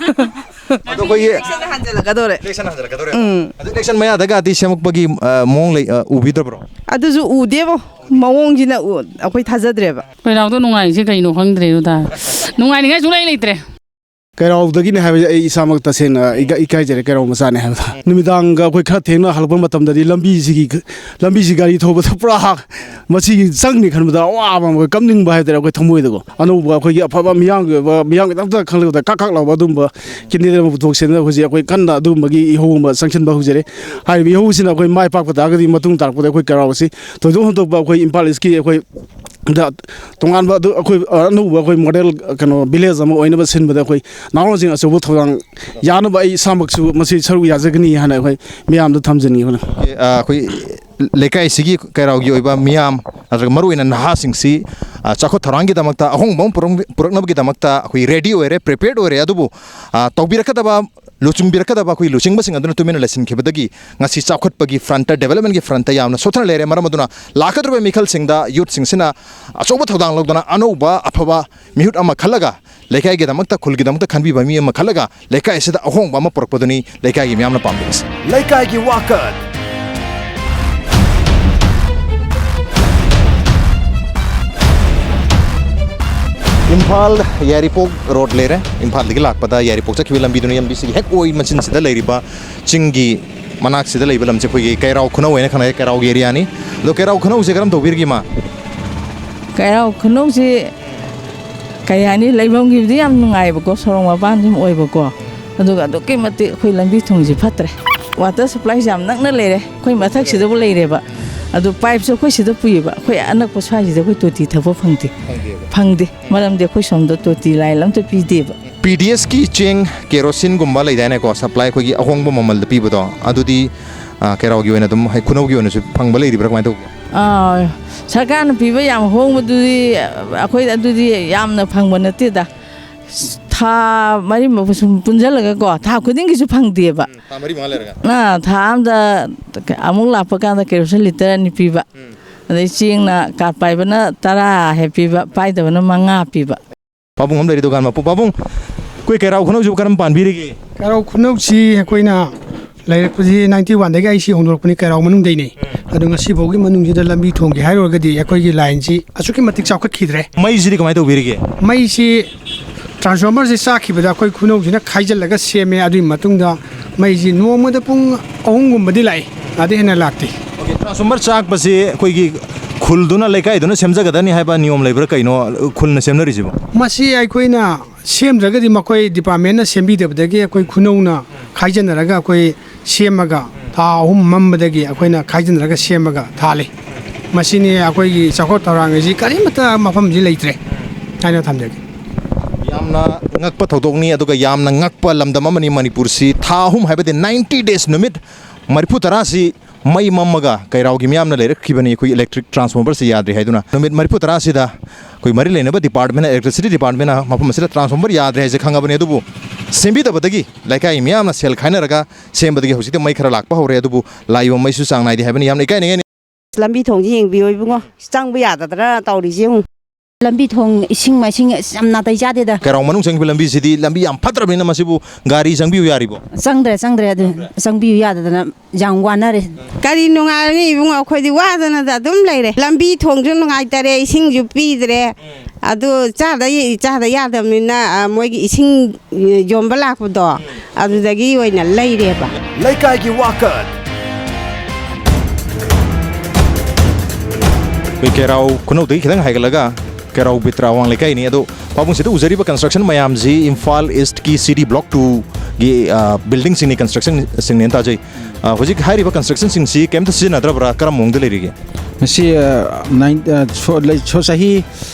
ꯑꯗꯣ ꯑꯩꯈꯣꯏꯒꯤ ꯏꯂꯦꯛꯁꯟ ꯍꯟꯖꯜꯂꯛꯀꯗꯧꯔꯦ꯫ ꯏꯂꯦꯛꯁꯟ ꯍꯟꯖꯜꯂꯛꯀꯗꯧꯔꯦ꯫ ꯎꯝ꯫ ꯑꯗꯣ ꯏꯂꯦꯛꯁꯟ ꯃꯌꯥꯗꯒꯗꯤ ꯁꯦꯝꯃꯛꯄꯒꯤ, ꯑ, ꯃꯑꯣꯡ ꯂꯩ, ꯑ, ꯎꯕꯤꯗꯕ꯭ꯔꯣ? ꯑꯗꯨꯁꯨ ꯎꯗꯦꯕꯣ꯫ ꯃꯑꯣꯡꯁꯤꯅ ꯎ-, ꯑꯩꯈꯣꯏ ꯊꯥꯖꯗ꯭ꯔꯦꯕ꯫ ꯀꯩꯔꯥꯎꯗ ꯅꯨꯡꯉꯥꯏꯔꯤꯁꯦ ꯀꯩꯅꯣ ꯈꯪꯗ꯭ꯔꯦ ꯗꯥ꯫ ꯅꯨꯡꯉꯥꯏꯅꯤꯡꯉꯥꯏ ꯁꯨꯡꯂꯩ ꯂꯩꯇ꯭ꯔꯦ꯫ ꯀꯩꯔꯥꯎꯗꯒꯤꯅꯦ ꯍꯥꯏꯕꯁꯦ ꯑꯩ ꯏꯁꯥꯃꯛ ꯇꯁꯦꯡꯅ ꯏꯀꯥꯏ-, ꯏꯀꯥꯏꯖꯔꯦ, ꯀꯩꯔꯥꯎ ꯃꯆꯥꯅꯦ ꯍꯥꯏꯕꯗ꯫ ꯅꯨꯃꯤꯗꯥꯡꯒ ꯑꯩꯈꯣꯏ ꯈꯔ ꯊꯦꯡꯅ ꯍꯜꯂꯛꯄ ꯃꯇꯝꯗꯗꯤ ꯂꯝꯕꯤꯁꯤꯒꯤ, ꯂꯝꯕꯤꯁꯤ ꯒꯥꯔꯤ ꯊꯧꯕꯗ ꯄꯨꯔꯥ ꯃꯁꯤꯒꯤ ꯆꯪꯅꯤ ꯈꯟꯕꯗ ꯑꯋꯥꯕ ꯑꯃ, ꯑꯩꯈꯣꯏ ꯀꯞꯅꯤꯡꯕ ꯍꯥꯏꯇꯥꯔꯦ, ꯑꯩꯈꯣꯏ ꯊꯃꯣꯏꯗꯀꯣ꯫ ꯑꯅꯧꯕ ꯑꯩꯈꯣꯏꯒꯤ ꯑꯐꯕ ꯃꯤꯌꯥꯝꯒꯤ ꯑꯣꯏꯕ, ꯃꯤꯌꯥꯝꯒꯤꯗꯃꯛꯇ ꯈꯜꯂꯛꯄꯗ ꯀꯥꯛ ꯀꯥꯛ ꯂꯥꯎꯕ ꯑꯗꯨꯝꯕ candidate ꯑꯃ ꯄꯨꯊꯣꯛꯁꯦꯅ ꯍꯧꯖꯤꯛ ꯑꯩꯈꯣꯏ ꯀꯟꯅ ꯑꯗꯨꯒꯨꯝꯕꯒꯤ ꯏꯍꯧ ꯑꯃ ꯆꯪꯁꯤꯟꯕ ꯍꯧꯖꯔꯦ꯫ ꯍꯥꯏꯔꯤꯕ ꯏꯍꯧꯁꯤꯅ ꯑꯩꯈꯣꯏ ꯃꯥꯏ ꯄꯥꯛꯄ ꯇꯥꯔꯒꯗꯤ ꯃꯇꯨꯡ ꯇꯥꯔꯛꯄꯗ ꯑꯩꯈꯣꯏ ꯀꯩꯔꯥꯎ ꯑꯁꯤ ꯊꯣꯏꯗꯣꯛ ꯍꯦꯟꯗꯣꯛꯄ ꯑꯩꯈꯣꯏ ꯏꯝꯐꯥꯜ ꯏꯁꯀꯤ ꯑꯩꯈꯣꯏ ꯗ ꯇꯣꯉꯥꯟꯕ ꯑꯗꯨ ꯑꯩꯈꯣꯏ, ꯑ, ꯑꯅꯧꯕ ꯑꯩꯈꯣꯏ model, ꯀꯩꯅꯣ, village ꯑꯃ ꯑꯣꯏꯅꯕ ꯁꯤꯟꯕꯗ ꯑꯩꯈꯣꯏ ꯅꯍꯥꯔꯣꯜꯁꯤꯡ ꯑꯆꯧꯕ ꯊꯧꯗꯥꯡ ꯌꯥꯅꯕ ꯑꯩ ꯏꯁꯥꯃꯛꯁꯨ ꯃꯁꯤ ꯁꯔꯨꯛ ꯌꯥꯖꯒꯅꯤ ꯍꯥꯏꯅ ꯑꯩꯈꯣꯏ ꯃꯤꯌꯥꯝꯗ ꯊꯝꯖꯅꯤꯡꯉꯤ꯫ ꯑ, ꯑꯩꯈꯣꯏ ꯂꯩꯀꯥꯏꯁꯤꯒꯤ ꯀꯩꯔꯥꯎꯒꯤ ꯑꯣꯏꯕ ꯃꯤꯌꯥꯝ ꯅꯠꯇ꯭ꯔꯒ ꯃꯔꯨꯑꯣꯏꯅ ꯅꯍꯥꯁꯤꯡꯁꯤ, ꯑ, ꯆꯥꯎꯈꯠ ꯊꯧꯔꯥꯡꯒꯤꯗꯃꯛꯇ, ꯑꯍꯣꯡꯕ ꯑꯃ ꯄꯨꯔꯛ-, ꯄꯨꯔꯛꯅꯕꯒꯤꯗꯃꯛꯇ ꯑꯩꯈꯣꯏ ready ꯑꯣꯏꯔꯦ, prepared ꯑꯣꯏꯔꯦ꯫ ꯑꯗꯨꯕꯨ, ꯑ, ꯇꯧꯕꯤꯔꯛꯀꯗꯕ, ꯂꯨꯆꯤꯡꯕꯤꯔꯛꯀꯗꯕ ꯑꯩꯈꯣꯏ ꯂꯨꯆꯤꯡꯕꯁꯤꯡ ꯑꯗꯨꯅ ꯇꯨꯃꯤꯟꯅ ꯂꯩꯁꯤꯟꯈꯤꯕꯗꯒꯤ ꯉꯁꯤ ꯆꯥꯎꯈꯠꯄꯒꯤ frontꯇ, developmentꯀꯤ frontꯇ ꯌꯥꯝꯅ ꯁꯣꯠꯊꯅ ꯂꯩꯔꯦ꯫ ꯃꯔꯝ ꯑꯗꯨꯅ ꯂꯥꯛꯀꯗꯧꯔꯤꯕ ꯃꯤꯈꯜꯁꯤꯡꯗ, youthꯁꯤꯡꯁꯤꯅ ꯑꯆꯧꯕ ꯊꯧꯗꯥꯡ ꯂꯧꯗꯨꯅ ꯑꯅꯧꯕ ꯑꯐꯕ ꯃꯤꯍꯨꯠ ꯑꯃ ꯈꯜꯂꯒ, ꯂꯩꯀꯥꯏꯒꯤꯗꯃꯛꯇ, ꯈꯨꯜꯒꯤꯗꯃꯛꯇ ꯈꯟꯕꯤꯕ ꯃꯤ ꯑꯃ ꯈꯜꯂꯒ ꯂꯩꯀꯥꯏ ꯑꯁꯤꯗ ꯑꯍꯣꯡꯕ ꯑꯃ ꯄꯨꯔꯛꯄꯗꯨꯅꯤ ꯂꯩꯀꯥꯏꯒꯤ ꯃꯤꯌꯥꯝꯅ ꯄꯥꯝꯕꯤꯕꯁꯤ꯫ ꯂꯩꯀꯥꯏꯒꯤ ꯋꯥꯀꯠ꯫ ꯏꯝꯐꯥꯜ ꯌꯥꯏꯔꯤꯄꯣꯛ road ꯂꯩꯔꯦ꯫ ꯏꯝꯐꯥꯜꯗꯒꯤ ꯂꯥꯛꯄꯗ ꯌꯥꯏꯔꯤꯄꯣꯛ ꯆꯠꯈꯤꯕ ꯂꯝꯕꯤꯗꯨꯅ, ꯂꯝꯕꯤꯁꯤꯒꯤ ꯍꯦꯛ ꯑꯣꯏ ꯃꯆꯤꯟꯁꯤꯗ ꯂꯩꯔꯤꯕ ꯆꯤꯡꯒꯤ ꯃꯅꯥꯛꯁꯤꯗ ꯂꯩꯕ ꯂꯝꯁꯦ ꯑꯩꯈꯣꯏꯒꯤ ꯀꯩꯔꯥꯎ ꯈꯨꯅꯧ ꯍꯥꯏꯅ ꯈꯪꯅꯩ, ꯀꯩꯔꯥꯎꯒꯤ areaꯅꯤ꯫ ꯑꯗꯣ ꯀꯩꯔꯥꯎ ꯈꯨꯅꯧꯁꯦ ꯀꯔꯝ ꯇꯧꯕꯤꯔꯤꯒꯦ, ꯏꯃꯥ? ꯀꯩꯔꯥꯎ ꯈꯨꯅꯧꯁꯤ ꯀꯩ ꯍꯥꯏꯅꯤ, ꯂꯩꯐꯝꯒꯤꯕꯨꯗꯤ ꯌꯥꯝ ꯅꯨꯡꯉꯥꯏꯕꯀꯣ, ꯁꯣꯔꯣꯛ ꯃꯄꯥꯟ ꯁꯨꯝ ꯑꯣꯏꯕꯀꯣ, ꯑꯗꯨꯒ ꯑꯗꯨꯛꯀꯤ ꯃꯇꯤꯛ ꯑꯩꯈꯣꯏ ꯂꯝꯕꯤ ꯊꯣꯡꯁꯤ ꯐꯠꯇ꯭ꯔꯦ꯫ Water supplyꯁꯤ ꯌꯥꯝ ꯅꯛꯅ ꯂꯩꯔꯦ, ꯑꯩꯈꯣꯏ ꯃꯊꯛꯁꯤꯗꯕꯨ ꯂꯩꯔꯦꯕ꯫ ꯑꯗꯨ pipeꯁꯨ ꯑꯩꯈꯣꯏ ꯁꯤꯗ ꯄꯨꯏꯌꯦꯕ, ꯑꯩꯈꯣꯏ ꯑꯅꯛꯄ ꯁ꯭ꯋꯥꯏꯁꯤꯗ ꯑꯩꯈꯣꯏ ꯇꯣꯇꯤ ꯊꯛꯄ ꯐꯪꯗꯦ꯫ ꯐꯪꯗꯦꯕ꯫ ꯐꯪꯗꯦ, ꯃꯔꯝꯗꯤ ꯑꯩꯈꯣꯏ ꯁꯣꯝꯗ ꯇꯣꯇꯤ line ꯑꯝꯇ ꯄꯤꯗꯦꯕ꯫ P D Sꯀꯤ ꯆꯦꯡ, ꯀꯦꯔꯣꯁꯤꯟꯒꯨꯝꯕ ꯂꯩꯗꯥꯏꯅꯦꯀꯣ, supply ꯑꯩꯈꯣꯏꯒꯤ ꯑꯍꯣꯡꯕ ꯃꯃꯜꯗ ꯄꯤꯕꯗꯣ, ꯑꯗꯨꯗꯤ, ꯑ, ꯀꯩꯔꯥꯎꯒꯤ ꯑꯣꯏꯅ ꯑꯗꯨꯝ, ꯍꯥꯏ, ꯈꯨꯅꯧꯒꯤ ꯑꯣꯏꯅꯁꯨ ꯐꯪꯕ ꯂꯩꯔꯤꯕ꯭ꯔꯥ, ꯀꯃꯥꯏꯅ ꯇꯧꯒꯦ? ꯑꯥ, ꯁꯔꯀꯥꯔꯅ ꯄꯤꯕ ꯌꯥꯝ ꯍꯣꯡꯕꯗꯨꯗꯤ ꯑꯩꯈꯣꯏ ꯑꯗꯨꯗꯤ ꯌꯥꯝꯅ ꯐꯪꯕ ꯅꯠꯇꯦꯗ꯫ ꯊꯥ ꯃꯔꯤ ꯃꯉꯥ ꯁꯨꯝ ꯄꯨꯟꯁꯤꯜꯂꯒꯀꯣ, ꯊꯥ ꯈꯨꯗꯤꯡꯒꯤꯁꯨ ꯐꯪꯗꯦꯕ꯫ ꯎꯝ, ꯊꯥ ꯃꯔꯤ ꯃꯉꯥ ꯂꯩꯔꯒ? ꯑꯥ, ꯊꯥ ꯑꯃꯗ ꯑꯃꯨꯛ ꯂꯥꯛꯄ ꯀꯥꯟꯗ ꯀꯦꯔꯣꯁꯤꯟ litre ꯑꯅꯤ ꯄꯤꯕ꯫ ꯎꯝ꯫ ꯑꯗꯩ ꯆꯦꯡꯅ card ꯄꯥꯏꯕꯅ ꯇꯔꯥ ꯍꯦꯛ ꯄꯤꯕ, ꯄꯥꯏꯗꯕꯅ ꯃꯉꯥ ꯄꯤꯕ꯫ ꯄꯥꯕꯨꯡ ꯑꯃ ꯂꯩꯔꯤ ꯗꯨꯀꯥꯟ ꯃꯄꯨ꯫ ꯄꯥꯕꯨꯡ, ꯑꯩꯈꯣꯏ ꯀꯩꯔꯥꯎ ꯈꯨꯅꯧꯁꯤꯕꯨ ꯀꯔꯝ ꯄꯥꯟꯕꯤꯔꯤꯒꯦ? ꯀꯩꯔꯥꯎ ꯈꯨꯅꯧꯁꯤ ꯑꯩꯈꯣꯏꯅ ꯂꯩꯔꯛꯄꯁꯤ ꯅꯥꯏꯟꯇꯤ ꯋꯥꯟꯗꯒꯤ ꯑꯩ ꯁꯤ ꯍꯣꯡꯗꯣꯔꯛꯄꯅꯤ, ꯀꯩꯔꯥꯎ ꯃꯅꯨꯡꯗꯩꯅꯤ꯫ ꯑꯗꯣ ꯉꯁꯤꯐꯥꯎꯒꯤ ꯃꯅꯨꯡꯁꯤꯗ ꯂꯝꯕꯤ ꯊꯣꯡꯒꯤ ꯍꯥꯏꯔꯨꯔꯒꯗꯤ ꯑꯩꯈꯣꯏꯒꯤ ꯂꯥꯏꯟꯁꯤ ꯑꯁꯨꯛꯀꯤ ꯃꯇꯤꯛ ꯆꯥꯎꯈꯠꯈꯤꯗ꯭ꯔꯦ꯫ ꯃꯩꯁꯤꯗꯤ ꯀꯃꯥꯏꯅ ꯇꯧꯕꯤꯔꯤꯒꯦ? ꯃꯩꯁꯤ ꯇ꯭ꯔꯥꯟꯁꯐꯣꯔꯃꯔꯁꯤ ꯆꯥꯛꯈꯤꯕꯗ ꯑꯩꯈꯣꯏ ꯈꯨꯅꯧꯁꯤꯅ ꯈꯥꯏꯖꯤꯜꯂꯒ ꯁꯦꯝꯃꯦ꯫ ꯑꯗꯨꯒꯤ ꯃꯇꯨꯡꯗ ꯃꯩꯁꯤ ꯅꯣꯡꯃꯗ ꯄꯨꯡ ꯑꯍꯨꯝꯒꯨꯝꯕꯗꯤ ꯂꯥꯛꯏ, ꯑꯗꯩ ꯍꯦꯟꯅ ꯂꯥꯛꯇꯦ꯫ ꯑꯣꯀꯦ, ꯇ꯭ꯔꯥꯟꯁꯐꯣꯔꯃꯔ ꯆꯥꯛꯄꯁꯤ ꯑꯩꯈꯣꯏꯒꯤ ꯈꯨꯜꯗꯨꯅ, ꯂꯩꯀꯥꯏꯗꯨꯅ ꯁꯦꯝꯖꯒꯗꯅꯤ ꯍꯥꯏꯕ ꯅꯤꯌꯣꯝ ꯂꯩꯕ꯭ꯔꯥ? ꯀꯩꯅꯣ ꯈꯨꯜꯅ ꯁꯦꯝꯅꯔꯤꯁꯤꯕꯣ? ꯃꯁꯤ ꯑꯩꯈꯣꯏꯅ ꯁꯦꯝꯗ꯭ꯔꯒꯗꯤ, ꯃꯈꯣꯏ ꯗꯤꯄꯥꯔꯠꯃꯦꯟꯅ ꯁꯦꯝꯕꯤꯗꯕꯗꯒꯤ ꯑꯩꯈꯣꯏ ꯈꯨꯅꯧꯅ ꯈꯥꯏꯖꯤꯟꯅꯔꯒ ꯑꯩꯈꯣꯏ ꯁꯦꯝꯃꯒ, ꯊꯥ ꯑꯍꯨꯝ ꯃꯝꯕꯗꯒꯤ ꯑꯩꯈꯣꯏꯅ ꯈꯥꯏꯖꯤꯟꯅꯔꯒ ꯁꯦꯝꯃꯒ ꯊꯥꯜꯂꯤ꯫ ꯃꯁꯤꯅꯤ ꯑꯩꯈꯣꯏꯒꯤ ꯆꯥꯎꯈꯠ ꯊꯧꯔꯥꯡ ꯑꯁꯤ ꯀꯔꯤꯃꯠꯇ ꯃꯐꯝꯁꯤ ꯂꯩꯇ꯭ꯔꯦ ꯍꯥꯏꯅ ꯊꯝꯖꯒꯦ꯫ ꯌꯥꯝꯅ ꯉꯛꯄ ꯊꯧꯗꯣꯛꯅꯤ, ꯑꯗꯨꯒ ꯌꯥꯝꯅ ꯉꯛꯄ ꯂꯝꯗꯝ ꯑꯃꯅꯤ ꯃꯅꯤꯄꯨꯔꯁꯤ꯫ ꯊꯥ ꯑꯍꯨꯝ ꯍꯥꯏꯕꯗꯤ ninety days, ꯅꯨꯃꯤꯠ ꯃꯔꯤꯐꯨ ꯇꯔꯥꯁꯤ ꯃꯩ ꯃꯝꯃꯒ ꯀꯩꯔꯥꯎꯒꯤ ꯃꯤꯌꯥꯝꯅ ꯂꯩꯔꯛꯈꯤꯕꯅꯤ, ꯑꯩꯈꯣꯏ ꯏꯂꯦꯛꯇ꯭ꯔꯤꯛ ꯇ꯭ꯔꯥꯟꯁꯐꯣꯔꯃꯔꯁꯤ ꯌꯥꯗ꯭ꯔꯤ ꯍꯥꯏꯗꯨꯅ꯫ ꯅꯨꯃꯤꯠ ꯃꯔꯤꯐꯨ ꯇꯔꯥꯁꯤꯗ ꯑꯩꯈꯣꯏ ꯃꯔꯤ ꯂꯩꯅꯕ ꯗꯤꯄꯥꯔꯠꯃꯦꯟꯅ, ꯏꯂꯦꯛꯇ꯭ꯔꯤꯁꯤꯇꯤ ꯗꯤꯄꯥꯔꯠꯃꯦꯟꯅ ꯃꯐꯝ ꯑꯁꯤꯗ ꯇ꯭ꯔꯥꯟꯁꯐꯣꯔꯃꯔ ꯌꯥꯗ꯭ꯔꯦ ꯍꯥꯏꯁꯦ ꯈꯪꯉꯕꯅꯤ, ꯑꯗꯨꯕꯨ ꯁꯦꯝꯕꯤꯗꯕꯗꯒꯤ ꯂꯩꯀꯥꯏ ꯃꯤꯌꯥꯝꯅ ꯁꯦꯜ ꯈꯥꯏꯅꯔꯒ ꯁꯦꯝꯕꯗꯒꯤ ꯍꯧꯖꯤꯛꯇꯤ ꯃꯩ ꯈꯔ ꯂꯥꯛꯄ ꯍꯧꯔꯦ, ꯑꯗꯨꯕꯨ ꯂꯥꯛꯏꯕ ꯃꯩꯁꯨ ꯆꯥꯡ ꯅꯥꯏꯗꯦ ꯍꯥꯏꯕꯅꯤ꯫ ꯌꯥꯝꯅ ꯏꯀꯥꯏꯅꯤꯡꯉꯥꯏꯅꯤ꯫ ꯂꯝꯕꯤ ꯊꯣꯡꯁꯤ ꯌꯦꯡꯕꯤꯌꯣ ꯏꯕꯨꯡꯉꯣ, ꯆꯪꯕ ꯌꯥꯗꯗꯅ ꯇꯧꯔꯤꯁꯦ ꯌꯦꯡꯉꯨ꯫ ꯂꯝꯕꯤ ꯊꯣꯡ, ꯏꯁꯤꯡ ꯃꯥꯏꯁꯤꯡ ꯑꯁ ꯌꯥꯝ ꯅꯥꯇꯩ ꯆꯥꯗꯦꯗ꯫ ꯀꯩꯔꯥꯎ ꯃꯅꯨꯡ ꯆꯪꯈꯤꯕ ꯂꯝꯕꯤꯁꯤꯗꯤ ꯂꯝꯕꯤ ꯌꯥꯝ ꯐꯠꯇ꯭ꯔꯕꯅꯤꯅ ꯃꯁꯤꯕꯨ ꯒꯥꯔꯤ ꯆꯪꯕꯤꯌꯨ ꯌꯥꯔꯤꯕꯣ? ꯆꯪꯗ꯭ꯔꯦ, ꯆꯪꯗ꯭ꯔꯦ, ꯑꯗꯨ ꯆꯪꯕꯤꯌꯨ ꯌꯥꯗꯗꯅ ꯌꯥꯝ ꯋꯥꯅꯔꯦ꯫ ꯀꯔꯤ ꯅꯨꯡꯉꯥꯏꯔꯅꯤ ꯏꯕꯨꯡꯉꯣ, ꯑꯩꯈꯣꯏꯗꯤ ꯋꯥꯗꯅꯗ ꯑꯗꯨꯝ ꯂꯩꯔꯦ꯫ ꯂꯝꯕꯤ ꯊꯣꯡꯁꯨ ꯅꯨꯡꯉꯥꯏꯇꯔꯦ, ꯏꯁꯤꯡꯁꯨ ꯄꯤꯗ꯭ꯔꯦ꯫ ꯑꯗꯨ ꯆꯥꯗ ꯆꯥꯗ ꯌꯥꯗꯕꯅꯤꯅ, ꯑ, ꯃꯣꯏꯒꯤ ꯏꯁꯤꯡ, ꯑ, ꯌꯣꯟꯕ ꯂꯥꯛꯄꯗꯣ, ꯑꯗꯨꯗꯒꯤ ꯑꯣꯏꯅ ꯂꯩꯔꯦꯕ꯫ ꯂꯩꯀꯥꯏꯒꯤ ꯋꯥꯀꯠ꯫ ꯑꯩꯈꯣꯏ ꯀꯦꯔꯥꯎ ꯈꯨꯅꯧꯗꯒꯤ ꯈꯤꯇꯪ ꯍꯥꯏꯒꯠꯂꯒ ꯀꯦꯔꯥꯎ ꯕꯤꯇ꯭ꯔꯥ ꯑꯋꯥꯡ ꯂꯩꯀꯥꯏꯅꯤ꯫ ꯑꯗꯣ ꯄꯥꯕꯨꯡ, ꯁꯤꯗ ꯎꯖꯔꯤꯕ construction ꯃꯌꯥꯝꯁꯤ ꯏꯝꯐꯥꯜ ꯏꯁ꯭ꯠꯀꯤ ꯁꯤ ꯗꯤ ꯕ꯭ꯂꯣꯛ ꯇꯨꯒꯤ, ꯑ, buildingꯁꯤꯡꯅꯤ, constructionꯁꯤꯡꯅꯦꯅ ꯇꯥꯖꯩ꯫ ꯑ, ꯍꯧꯖꯤꯛ ꯍꯥꯏꯔꯤꯕ constructionꯁꯤꯡꯁꯤ ꯀꯩꯝꯇ ꯁꯤꯖꯤꯟꯅꯗ꯭ꯔꯕ꯭ꯔꯥ? ꯀꯔꯝꯕ ꯃꯑꯣꯡꯗ ꯂꯩꯔꯤꯒꯦ? ꯃꯁꯤ, ꯑ, ꯅꯥꯏꯟ-, ꯑ, ꯁꯣ-, ꯂꯩ-, ꯁꯣ-, ꯆꯍꯤ,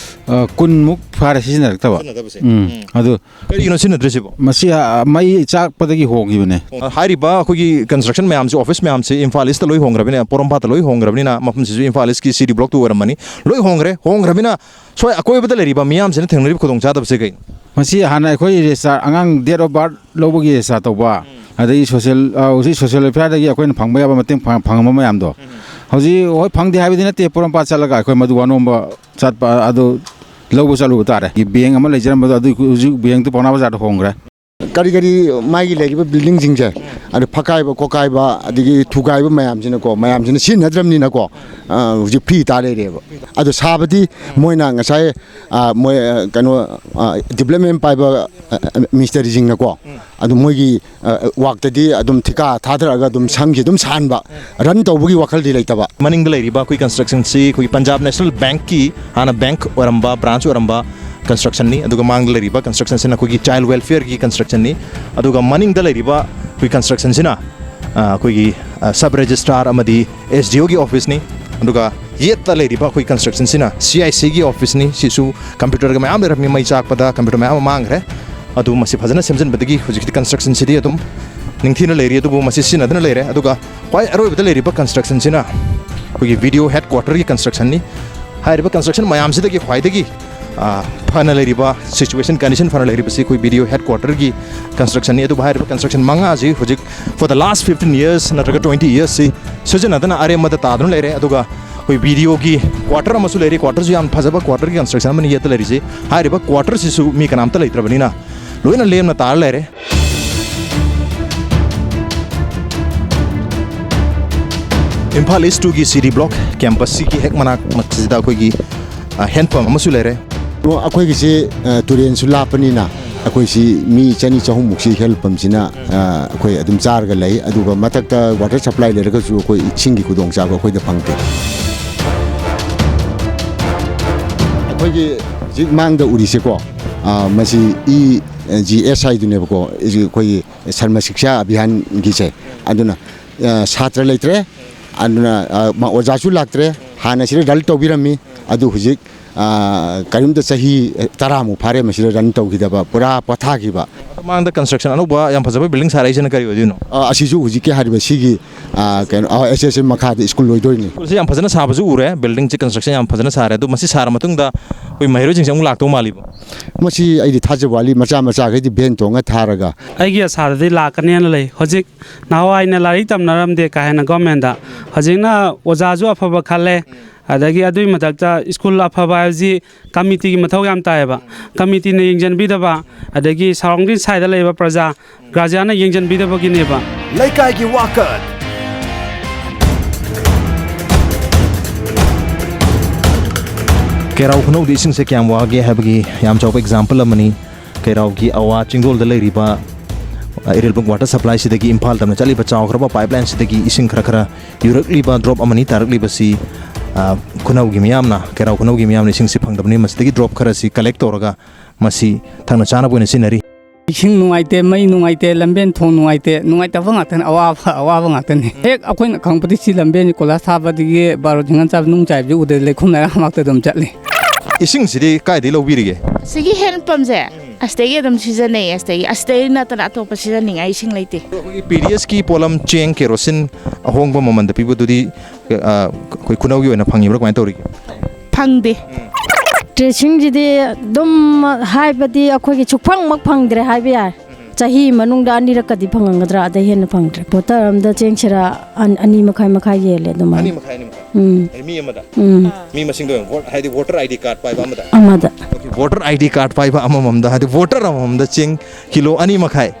ꯑ, ꯀꯨꯟꯃꯨꯛ ꯐꯥꯔꯦ ꯁꯤꯖꯤꯟꯅꯔꯛꯇꯕ꯫ ꯁꯤꯖꯤꯟꯅꯗꯕꯁꯦ? ꯎꯝ꯫ ꯎꯝ꯫ ꯑꯗꯨ ꯀꯔꯤꯒꯤꯅꯣ ꯁꯤꯖꯤꯟꯅꯗ꯭ꯔꯤꯁꯤꯕꯣ? ꯃꯁꯤ, ꯑ, ꯃꯩ ꯆꯥꯛꯄꯗꯒꯤ ꯍꯣꯡꯈꯤꯕꯅꯦ꯫ ꯑ, ꯍꯥꯏꯔꯤꯕ ꯑꯩꯈꯣꯏꯒꯤ construction ꯃꯌꯥꯝꯁꯤ, office ꯃꯌꯥꯝꯁꯤ ꯏꯝꯐꯥꯜ ꯏꯁ꯭ꯠꯇ ꯂꯣꯏ ꯍꯣꯡꯈ꯭ꯔꯕꯅꯤꯅ, ꯄꯣꯔꯣꯝꯄꯥꯠꯇ ꯂꯣꯏ ꯍꯣꯡꯈ꯭ꯔꯕꯅꯤꯅ, ꯃꯐꯝꯁꯤꯁꯨ ꯏꯝꯐꯥꯜ ꯏꯁ꯭ꯠꯀꯤ ꯁꯤ ꯗꯤ ꯕ꯭ꯂꯣꯛ ꯇꯨ ꯑꯣꯏꯔꯝꯃꯅꯤ꯫ ꯂꯣꯏ ꯍꯣꯡꯈ꯭ꯔꯦ꯫ ꯍꯣꯡꯈ꯭ꯔꯕꯅꯤꯅ ꯁ꯭ꯋꯥꯏ ꯑꯀꯣꯏꯕꯗ ꯂꯩꯔꯤꯕ ꯃꯤꯌꯥꯝꯁꯤꯅ ꯊꯦꯡꯅꯔꯤꯕ ꯈꯨꯗꯣꯡꯆꯥꯗꯕꯁꯦ ꯀꯩꯅꯣ? ꯃꯁꯤ ꯍꯥꯟꯅ ꯑꯩꯈꯣꯏ registrar, ꯑꯉꯥꯡ date of birth ꯂꯧꯕꯒꯤ registrar ꯇꯧꯕ, ꯎꯝ꯫ ꯑꯗꯒꯤ social, ꯑ, ꯍꯧꯖꯤꯛ social welfareꯗꯒꯤ ꯑꯩꯈꯣꯏꯅ ꯐꯪꯕ ꯌꯥꯕ ꯃꯇꯦꯡ ꯐꯪ-, ꯐꯪꯉꯝꯕ ꯃꯌꯥꯝꯗꯣ꯫ ꯎꯝ꯫ ꯍꯧꯖꯤꯛ ꯍꯣꯏ ꯐꯪꯗꯦ ꯍꯥꯏꯕꯗꯤ ꯅꯠꯇꯦ, ꯄꯣꯔꯣꯝꯄꯥꯠ ꯆꯠꯂꯒ ꯑꯩꯈꯣꯏ ꯃꯗꯨ ꯋꯥꯅꯣꯝꯕ ꯆꯠꯄ ꯑꯗꯨ ꯂꯧꯕ ꯆꯠꯂꯨꯕ ꯇꯥꯔꯦ꯫ ꯕꯦꯡ ꯑꯃ ꯂꯩꯖꯔꯝꯕꯗꯣ ꯑꯗꯨ ꯍꯧꯖꯤꯛ ꯕꯦꯡꯗꯨ ꯄꯥꯎꯅꯥ ꯕꯖꯥꯔꯗ ꯍꯣꯡꯈ꯭ꯔꯦ꯫ ꯀꯔꯤ ꯀꯔꯤ ꯃꯥꯒꯤ ꯂꯩꯔꯤꯕ ꯕꯤꯜꯗꯤꯡꯁꯤꯡꯁꯦ, ꯑꯗꯨ ꯐꯛꯀꯥꯏꯕ ꯈꯣꯠꯀꯥꯏꯕ ꯑꯗꯒꯤ ꯊꯨꯒꯥꯏꯕ ꯃꯌꯥꯝꯁꯤꯅꯀꯣ, ꯃꯌꯥꯝꯁꯤꯅ ꯁꯤꯖꯤꯟꯅꯗ꯭ꯔꯕꯅꯤꯅꯀꯣ, ꯑ, ꯍꯧꯖꯤꯛ ꯐ꯭ꯔꯤ ꯇꯥ ꯂꯩꯔꯦꯕ꯫ ꯑꯗꯣ ꯁꯥꯕꯗꯤ ꯃꯣꯏꯅ ꯉꯁꯥꯏ, ꯑ, ꯃꯣꯏ, ꯑ, ꯀꯩꯅꯣ, ꯑ, ꯗꯤꯕ꯭ꯂꯞꯃꯦꯟ ꯄꯥꯏꯕ, ꯑ, ꯑ, ꯃꯤꯅꯤꯁꯇꯔꯁꯤꯡꯅꯀꯣ, ꯑꯗꯨ ꯃꯣꯏꯒꯤ, ꯑ, ꯋꯥꯛꯇꯗꯤ ꯑꯗꯨꯝ ꯊꯤꯀꯥ ꯊꯥꯗꯔꯛꯑꯒ ꯑꯗꯨꯝ ꯁꯪꯁꯤ ꯑꯗꯨꯝ ꯁꯥꯍꯟꯕ, ꯔꯟ ꯇꯧꯕꯒꯤ ꯋꯥꯈꯜꯗꯤ ꯂꯩꯇꯕ꯫ ꯃꯅꯤꯡꯗ ꯂꯩꯔꯤꯕ ꯑꯩꯈꯣꯏ ꯀꯟꯁꯇ꯭ꯔꯛꯁꯟꯁꯤ ꯑꯩꯈꯣꯏ ꯄꯟꯖꯥꯕ ꯅꯦꯁꯅꯦꯜ ꯕꯦꯡꯛꯀꯤ, ꯍꯥꯟꯅ ꯕꯦꯡꯛ ꯑꯣꯏꯔꯝꯕ, ꯕ꯭ꯔꯥꯟꯁ ꯑꯣꯏꯔꯝꯕ ꯀꯟꯁꯇ꯭ꯔꯛꯁꯟꯅꯤ꯫ ꯑꯗꯨꯒ ꯃꯥꯡꯗ ꯂꯩꯔꯤꯕ ꯀꯟꯁꯇ꯭ꯔꯛꯁꯟꯁꯤꯅ ꯑꯩꯈꯣꯏꯒꯤ ꯆꯥꯏꯜ ꯋꯦꯜꯐꯤꯌꯔꯒꯤ ꯀꯟꯁꯇ꯭ꯔꯛꯁꯟꯅꯤ꯫ ꯑꯗꯨꯒ ꯃꯅꯤꯡꯗ ꯂꯩꯔꯤꯕ ꯑꯩꯈꯣꯏ ꯀꯟꯁꯇ꯭ꯔꯛꯁꯟꯁꯤꯅ, ꯑ, ꯑꯩꯈꯣꯏꯒꯤ, ꯑ, ꯁꯕ ꯔꯦꯖꯤꯁꯇ꯭ꯔꯥꯔ ꯑꯃꯗꯤ ꯑꯦꯁ ꯗꯤ ꯑꯣꯒꯤ ꯑꯣꯐꯤꯁꯅꯤ꯫ ꯑꯗꯨꯒ ꯌꯦꯠꯇ ꯂꯩꯔꯤꯕ ꯑꯩꯈꯣꯏ ꯀꯟꯁꯇ꯭ꯔꯛꯁꯟꯁꯤꯅ ꯁꯤ ꯑꯥꯏ ꯁꯤꯒꯤ ꯑꯣꯐꯤꯁꯅꯤ꯫ ꯁꯤꯁꯨ ꯀꯝꯄ꯭ꯌꯨꯇꯔꯒ ꯃꯌꯥꯝ ꯂꯩꯔꯝꯃꯤ, ꯃꯩ ꯆꯥꯛꯄꯗ ꯀꯝꯄ꯭ꯌꯨꯇꯔ ꯃꯌꯥꯝ ꯑꯃ ꯃꯥꯡꯈ꯭ꯔꯦ꯫ ꯑꯗꯨ ꯃꯁꯤ ꯐꯖꯅ ꯁꯦꯝꯖꯤꯟꯕꯗꯒꯤ ꯍꯧꯖꯤꯛꯇꯤ ꯀꯟꯁꯇ꯭ꯔꯛꯁꯟꯁꯤꯗꯤ ꯑꯗꯨꯝ ꯅꯤꯡꯊꯤꯅ ꯂꯩꯔꯤ, ꯑꯗꯨꯕꯨ ꯃꯁꯤ ꯁꯤꯖꯤꯟꯅꯗꯅ ꯂꯩꯔꯦ꯫ ꯑꯗꯨꯒ ꯈ꯭ꯋꯥꯏ ꯑꯔꯣꯏꯕꯗ ꯂꯩꯔꯤꯕ ꯀꯟꯁꯇ꯭ꯔꯛꯁꯟꯁꯤꯅ ꯑꯩꯈꯣꯏꯒꯤ ꯕꯤ ꯗꯤ ꯑꯣ ꯍꯦꯗ ꯀ꯭ꯋꯥꯇꯔꯒꯤ ꯀꯟꯁꯇ꯭ꯔꯛꯁꯟꯅꯤ꯫ ꯍꯥꯏꯔꯤꯕ ꯀꯟꯁꯇ꯭ꯔꯛꯁꯟ ꯃꯌꯥꯝꯁꯤꯗꯒꯤ ꯈ꯭ꯋꯥꯏꯗꯒꯤ, ꯑ, ꯐꯅ ꯂꯩꯔꯤꯕ, ꯁꯤꯆꯨꯋꯦꯁꯟ ꯀꯟꯗꯤꯁꯟ ꯐꯅ ꯂꯩꯔꯤꯕꯁꯤ ꯑꯩꯈꯣꯏ ꯕꯤ ꯗꯤ ꯑꯣ ꯍꯦꯗ ꯀ꯭ꯋꯥꯇꯔꯒꯤ ꯀꯟꯁꯇ꯭ꯔꯛꯁꯟꯅꯤ꯫ ꯑꯗꯨꯕꯨ ꯍꯥꯏꯔꯤꯕ ꯀꯟꯁꯇ꯭ꯔꯛꯁꯟ ꯃꯉꯥꯁꯤ ꯍꯧꯖꯤꯛ for the last fifteen years ꯅꯠꯇ꯭ꯔꯒ twenty yearsꯁꯤ ꯁꯤꯖꯤꯟꯅꯗꯅ ꯑꯔꯦꯝꯕꯗ ꯇꯥꯗꯨꯅ ꯂꯩꯔꯦ꯫ ꯑꯗꯨꯒ ꯑꯩꯈꯣꯏ ꯕꯤ ꯗꯤ ꯑꯣꯒꯤ ꯀ꯭ꯋꯥꯇꯔ ꯑꯃꯁꯨ ꯂꯩꯔꯤ, ꯀ꯭ꯋꯥꯇꯔꯁꯨ ꯌꯥꯝ ꯐꯖꯕ ꯀ꯭ꯋꯥꯇꯔꯒꯤ ꯀꯟꯁꯇ꯭ꯔꯛꯁꯟ ꯑꯃꯅꯤ ꯌꯦꯠꯇ ꯂꯩꯔꯤꯁꯤ꯫ ꯍꯥꯏꯔꯤꯕ ꯀ꯭ꯋꯥꯇꯔꯁꯤꯁꯨ ꯃꯤ ꯀꯅꯥꯝꯇ ꯂꯩꯇ꯭ꯔꯕꯅꯤꯅ ꯂꯣꯏꯅ ꯂꯦꯝꯅ ꯇꯥꯔ ꯂꯩꯔꯦ꯫ ꯏꯝꯐꯥꯜ ꯏꯁ ꯇꯨꯒꯤ ꯁꯤ ꯗꯤ ꯕ꯭ꯂꯣꯛ ꯀꯦꯝꯄꯁꯁꯤꯒꯤ ꯍꯦꯛ ꯃꯅꯥꯛ ꯃꯛꯁꯤꯗ ꯑꯩꯈꯣꯏꯒꯤ, ꯑ, ꯍꯦꯟꯄꯝ ꯑꯃꯁꯨ ꯂꯩꯔꯦ꯫ ꯑꯩꯈꯣꯏꯒꯤꯁꯤ, ꯑ, ꯇꯨꯔꯦꯟꯁꯨ ꯂꯥꯞꯄꯅꯤꯅ ꯑꯩꯈꯣꯏꯁꯤ ꯃꯤ ꯆꯅꯤ ꯆꯍꯨꯝꯃꯨꯛꯁꯤ ꯍꯦꯟꯄꯝꯁꯤꯅ, ꯑ, ꯑꯩꯈꯣꯏ ꯑꯗꯨꯝ ꯆꯥꯔꯒ ꯂꯩ꯫ ꯑꯗꯨꯒ ꯃꯊꯛꯇ ꯋꯥꯇꯔ ꯁꯄ꯭ꯂꯥꯏ ꯂꯩꯔꯒꯁꯨ ꯑꯩꯈꯣꯏ ꯏꯁꯤꯡꯒꯤ ꯈꯨꯗꯣꯡꯆꯥꯕ ꯑꯩꯈꯣꯏꯗ ꯐꯪꯗꯦ꯫ ꯑꯩꯈꯣꯏꯒꯤ ꯍꯧꯖꯤꯛ ꯃꯥꯡꯗ ꯎꯔꯤꯁꯦꯀꯣ, ꯑ, ꯃꯁꯤ ꯏ ꯖꯤ ꯑꯦꯁ ꯍꯥꯏꯗꯨꯅꯦꯕꯀꯣ, ꯑꯩꯈꯣꯏꯒꯤ ꯁꯔꯃ ꯁꯤꯛꯁꯥ ꯑꯚꯤꯌꯥꯟꯒꯤꯁꯦ꯫ ꯑꯗꯨꯅ, ꯑ, ꯁꯥꯇ꯭ꯔ ꯂꯩꯇ꯭ꯔꯦ, ꯑꯗꯨꯅ, ꯑ, ꯃ-, ꯑꯣꯖꯥꯁꯨ ꯂꯥꯛꯇ꯭ꯔꯦ꯫ ꯍꯥꯟꯅ ꯁꯤꯗ ꯔꯟ ꯇꯧꯕꯤꯔꯝꯃꯤ, ꯑꯗꯨ ꯍꯧꯖꯤꯛ, ꯑ, ꯀꯔꯤꯒꯨꯝꯗ ꯆꯍꯤ ꯇꯔꯥꯃꯨꯛ ꯐꯥꯔꯦ ꯃꯁꯤꯗ ꯔꯟ ꯇꯧꯈꯤꯗꯕ, ꯄꯨꯔꯥ ꯄꯣꯊꯥꯈꯤꯕ꯫ ꯃꯃꯥꯡꯗ ꯀꯟꯁꯇ꯭ꯔꯛꯁꯟ ꯑꯅꯧꯕ ꯌꯥꯝ ꯐꯖꯕ ꯕꯤꯜꯗꯤꯡ ꯁꯥꯔꯛꯏꯁꯤꯅ ꯀꯔꯤ ꯑꯣꯏꯗꯣꯏꯅꯣ? ꯑ, ꯑꯁꯤꯁꯨ ꯍꯧꯖꯤꯛꯀꯤ ꯍꯥꯏꯔꯤꯕ ꯁꯤꯒꯤ, ꯑ, ꯀꯩꯅꯣ, ꯑ, ꯑꯦꯁ ꯑꯦꯁ ꯑꯦꯝ ꯃꯈꯥꯗ ꯁ꯭ꯀꯨꯜ ꯑꯣꯏꯗꯣꯏꯅꯤ꯫ ꯁ꯭ꯀꯨꯜꯁꯦ ꯌꯥꯝ ꯐꯖꯅ ꯁꯥꯕꯁꯨ ꯎꯔꯦ, ꯕꯤꯜꯗꯤꯡꯁꯦ ꯀꯟꯁꯇ꯭ꯔꯛꯁꯟ ꯌꯥꯝ ꯐꯖꯅ ꯁꯥꯔꯦ꯫ ꯑꯗꯨ ꯃꯁꯤ ꯁꯥꯔ ꯃꯇꯨꯡꯗ ꯑꯩꯈꯣꯏ ꯃꯍꯩꯔꯣꯏꯁꯤꯡꯁꯦ ꯑꯃꯨꯛ ꯂꯥꯛꯇꯧ ꯃꯥꯜꯂꯤꯕ? ꯃꯁꯤ ꯑꯩꯗꯤ ꯊꯥꯖꯕ ꯋꯥꯠꯂꯤ, ꯃꯆꯥ ꯃꯆꯥꯈꯩꯗꯤ ꯚꯦꯟ ꯇꯣꯡꯉ ꯊꯥꯔꯒ꯫ ꯑꯩꯒꯤ ꯑꯁꯥꯗꯗꯤ ꯂꯥꯛꯀꯅꯦꯅ ꯂꯩ꯫ ꯍꯧꯖꯤꯛ ꯅꯍꯥꯟꯋꯥꯏꯅ ꯂꯥꯏꯔꯤꯛ ꯇꯝꯅꯔꯝꯗꯦ ꯀꯥ ꯍꯦꯟꯅ ꯒꯣꯔꯃꯦꯟꯗ꯫ ꯍꯧꯖꯤꯛꯅ ꯑꯣꯖꯥꯁꯨ ꯑꯐꯕ ꯈꯜꯂꯦ, ꯑꯗꯒꯤ ꯑꯗꯨꯒꯤ ꯃꯊꯛꯇ ꯁ꯭ꯀꯨꯜ ꯑꯐꯕ ꯍꯥꯏꯕꯁꯤ ꯀꯃꯤꯇꯤꯒꯤ ꯃꯊꯧ ꯌꯥꯝ ꯇꯥꯏꯌꯦꯕ꯫ ꯀꯃꯤꯇꯤꯅ ꯌꯦꯡꯁꯤꯟꯕꯤꯗꯕ, ꯑꯗꯒꯤ ꯁꯔꯥꯎꯟꯗꯤꯡ ꯁꯥꯏꯗ ꯂꯩꯕ ꯄ꯭ꯔꯖꯥ, ꯒꯥꯔꯖꯤꯌꯥꯅ ꯌꯦꯡꯁꯤꯟꯕꯤꯗꯕꯒꯤꯅꯦꯕ꯫ ꯂꯩꯀꯥꯏꯒꯤ ꯋꯥꯀꯠ꯫ ꯀꯦꯔꯥꯎ ꯈꯨꯅꯧꯗ ꯏꯁꯤꯡꯁꯦ ꯀꯌꯥꯝ ꯋꯥꯒꯦ ꯍꯥꯏꯕꯒꯤ ꯌꯥꯝ ꯆꯥꯎꯕ ꯑꯦꯛꯖꯥꯝꯄꯜ ꯑꯃꯅꯤ꯫ ꯀꯦꯔꯥꯎꯒꯤ ꯑꯋꯥ ꯆꯤꯡꯗꯣꯜꯗ ꯂꯩꯔꯤꯕ, ꯑ, ꯏꯔꯤꯜꯕꯨꯡ ꯋꯥꯇꯔ ꯁꯄ꯭ꯂꯥꯏꯁꯤꯗꯒꯤ ꯏꯝꯐꯥꯜ ꯇꯝꯅ ꯆꯠꯂꯤꯕ ꯆꯥꯎꯈ꯭ꯔꯕ ꯄꯥꯏꯞꯂꯥꯏꯟꯁꯤꯗꯒꯤ ꯏꯁꯤꯡ ꯈꯔ ꯈꯔ ꯌꯨꯔꯛꯂꯤꯕ ꯗ꯭ꯔꯣꯞ ꯑꯃꯅꯤ ꯇꯥꯔꯛꯂꯤꯕꯁꯤ, ꯑ, ꯈꯨꯅꯧꯒꯤ ꯃꯤꯌꯥꯝꯅ, ꯀꯦꯔꯥꯎ ꯈꯨꯅꯧꯒꯤ ꯃꯤꯌꯥꯝꯅ ꯏꯁꯤꯡꯁꯤ ꯐꯪꯗꯕꯅꯤ꯫ ꯃꯁꯤꯗꯒꯤ ꯗ꯭ꯔꯣꯞ ꯈꯔꯁꯤ ꯀꯂꯦꯛ ꯇꯧꯔꯒ ꯃꯁꯤ ꯊꯛꯅ ꯆꯥꯅꯕ ꯑꯣꯏꯅ ꯁꯤꯖꯤꯟꯅꯔꯤ꯫ ꯏꯁꯤꯡ ꯅꯨꯡꯉꯥꯏꯇꯦ, ꯃꯩ ꯅꯨꯡꯉꯥꯏꯇꯦ, ꯂꯝꯕꯦꯟ ꯊꯣꯡ ꯅꯨꯡꯉꯥꯏꯇꯦ, ꯅꯨꯡꯉꯥꯏꯇꯕ ꯉꯥꯛꯇꯅꯤ, ꯑꯋꯥꯕ, ꯑꯋꯥꯕ ꯉꯥꯛꯇꯅꯤ꯫ ꯍꯦꯛ ꯑꯩꯈꯣꯏꯅ ꯈꯪꯕꯗꯤ ꯁꯤ ꯂꯝꯕꯦꯟꯁꯤ ꯀꯣꯏꯂꯥꯁ ꯊꯥꯕꯗꯒꯤ ꯕꯥꯔꯣ ꯊꯤꯡꯉꯟ ꯆꯥꯕ ꯅꯨꯡ ꯆꯥꯏꯕꯁꯤ ꯎꯗꯦ, ꯂꯩꯈꯣꯝ ꯂꯩꯔꯥꯡ ꯃꯔꯛꯇ ꯑꯗꯨꯝ ꯆꯠꯂꯤ꯫ ꯏꯁꯤꯡꯁꯤꯗꯤ ꯀꯥꯏꯗꯩ ꯂꯧꯕꯤꯔꯤꯒꯦ? ꯑꯁꯤꯒꯤ ꯍꯦꯟ ꯄꯝꯁꯦ ꯑꯁꯤꯗꯒꯤ ꯑꯗꯨꯝ ꯁꯤꯖꯤꯟꯅꯩ, ꯑꯁꯤꯗꯒꯤ, ꯑꯁꯤꯗꯒꯤ ꯅꯠꯇꯅ ꯑꯇꯣꯞꯄ ꯁꯤꯖꯤꯟꯅꯤꯡꯉꯥꯏ ꯏꯁꯤꯡ ꯂꯩꯇꯦ꯫ ꯑꯩꯈꯣꯏꯒꯤ ꯄꯤ ꯗꯤ ꯑꯦꯁꯀꯤ ꯄꯣꯠꯂꯝ ꯆꯦꯡ, ꯀꯦꯔꯣꯁꯤꯟ ꯑꯍꯣꯡꯕ ꯃꯃꯜꯗ ꯄꯤꯕꯗꯨꯗꯤ, ꯑ, ꯑꯩꯈꯣꯏ ꯈꯨꯅꯧꯒꯤ ꯑꯣꯏꯅ ꯐꯪꯉꯤꯕ꯭ꯔꯥ, ꯀꯃꯥꯏꯅ ꯇꯧꯔꯤꯒꯦ? ꯐꯪꯗꯦ꯫ ꯇ꯭ꯔꯦꯁꯤꯡꯁꯤꯗꯤ ꯑꯗꯨꯝ ꯍꯥꯏꯕꯗꯤ ꯑꯩꯈꯣꯏꯒꯤ ꯁꯨꯛꯐꯪꯃꯛ ꯐꯪꯗ꯭ꯔꯦ ꯍꯥꯏꯕ ꯌꯥꯏ꯫ ꯆꯍꯤ ꯃꯅꯨꯡꯗ ꯑꯅꯤꯔꯛꯀꯗꯤ ꯐꯪꯉꯝꯒꯗ꯭ꯔꯥ, ꯑꯗꯩ ꯍꯦꯟꯅ ꯐꯪꯗ꯭ꯔꯦ꯫ ꯕꯣꯇꯜ ꯑꯃꯗ ꯆꯦꯡ ꯆꯦꯔꯥ ꯑꯟ-, ꯑꯅꯤ ꯃꯈꯥꯏ ꯃꯈꯥꯏ ꯌꯦꯜꯂꯦ ꯑꯗꯨꯃꯥꯏꯅ꯫ ꯑꯅꯤ ꯃꯈꯥꯏ, ꯑꯅꯤ ꯃꯈꯥꯏ? ꯎꯝ꯫ ꯍꯥꯏꯗꯤ ꯃꯤ ꯑꯃꯗ? ꯎꯝ꯫ ꯃꯤ ꯃꯁꯤꯡꯗ ꯑꯣꯏꯅ ꯚꯣꯠ-, ꯍꯥꯏꯗꯤ ꯚꯣꯇꯔ ꯑꯥꯏ ꯗꯤ ꯀꯥꯔꯗ ꯄꯥꯏꯕ ꯑꯃꯗ? ꯑꯃꯗ꯫ Okay, voter I D card ꯄꯥꯏꯕ ꯑꯃꯃꯝꯗ, ꯍꯥꯏꯗꯤ ꯚꯣꯇꯔ ꯑꯃꯃꯝꯗ ꯆꯦꯡ ꯀꯤꯂꯣ ꯑꯅꯤ ꯃꯈꯥꯏ,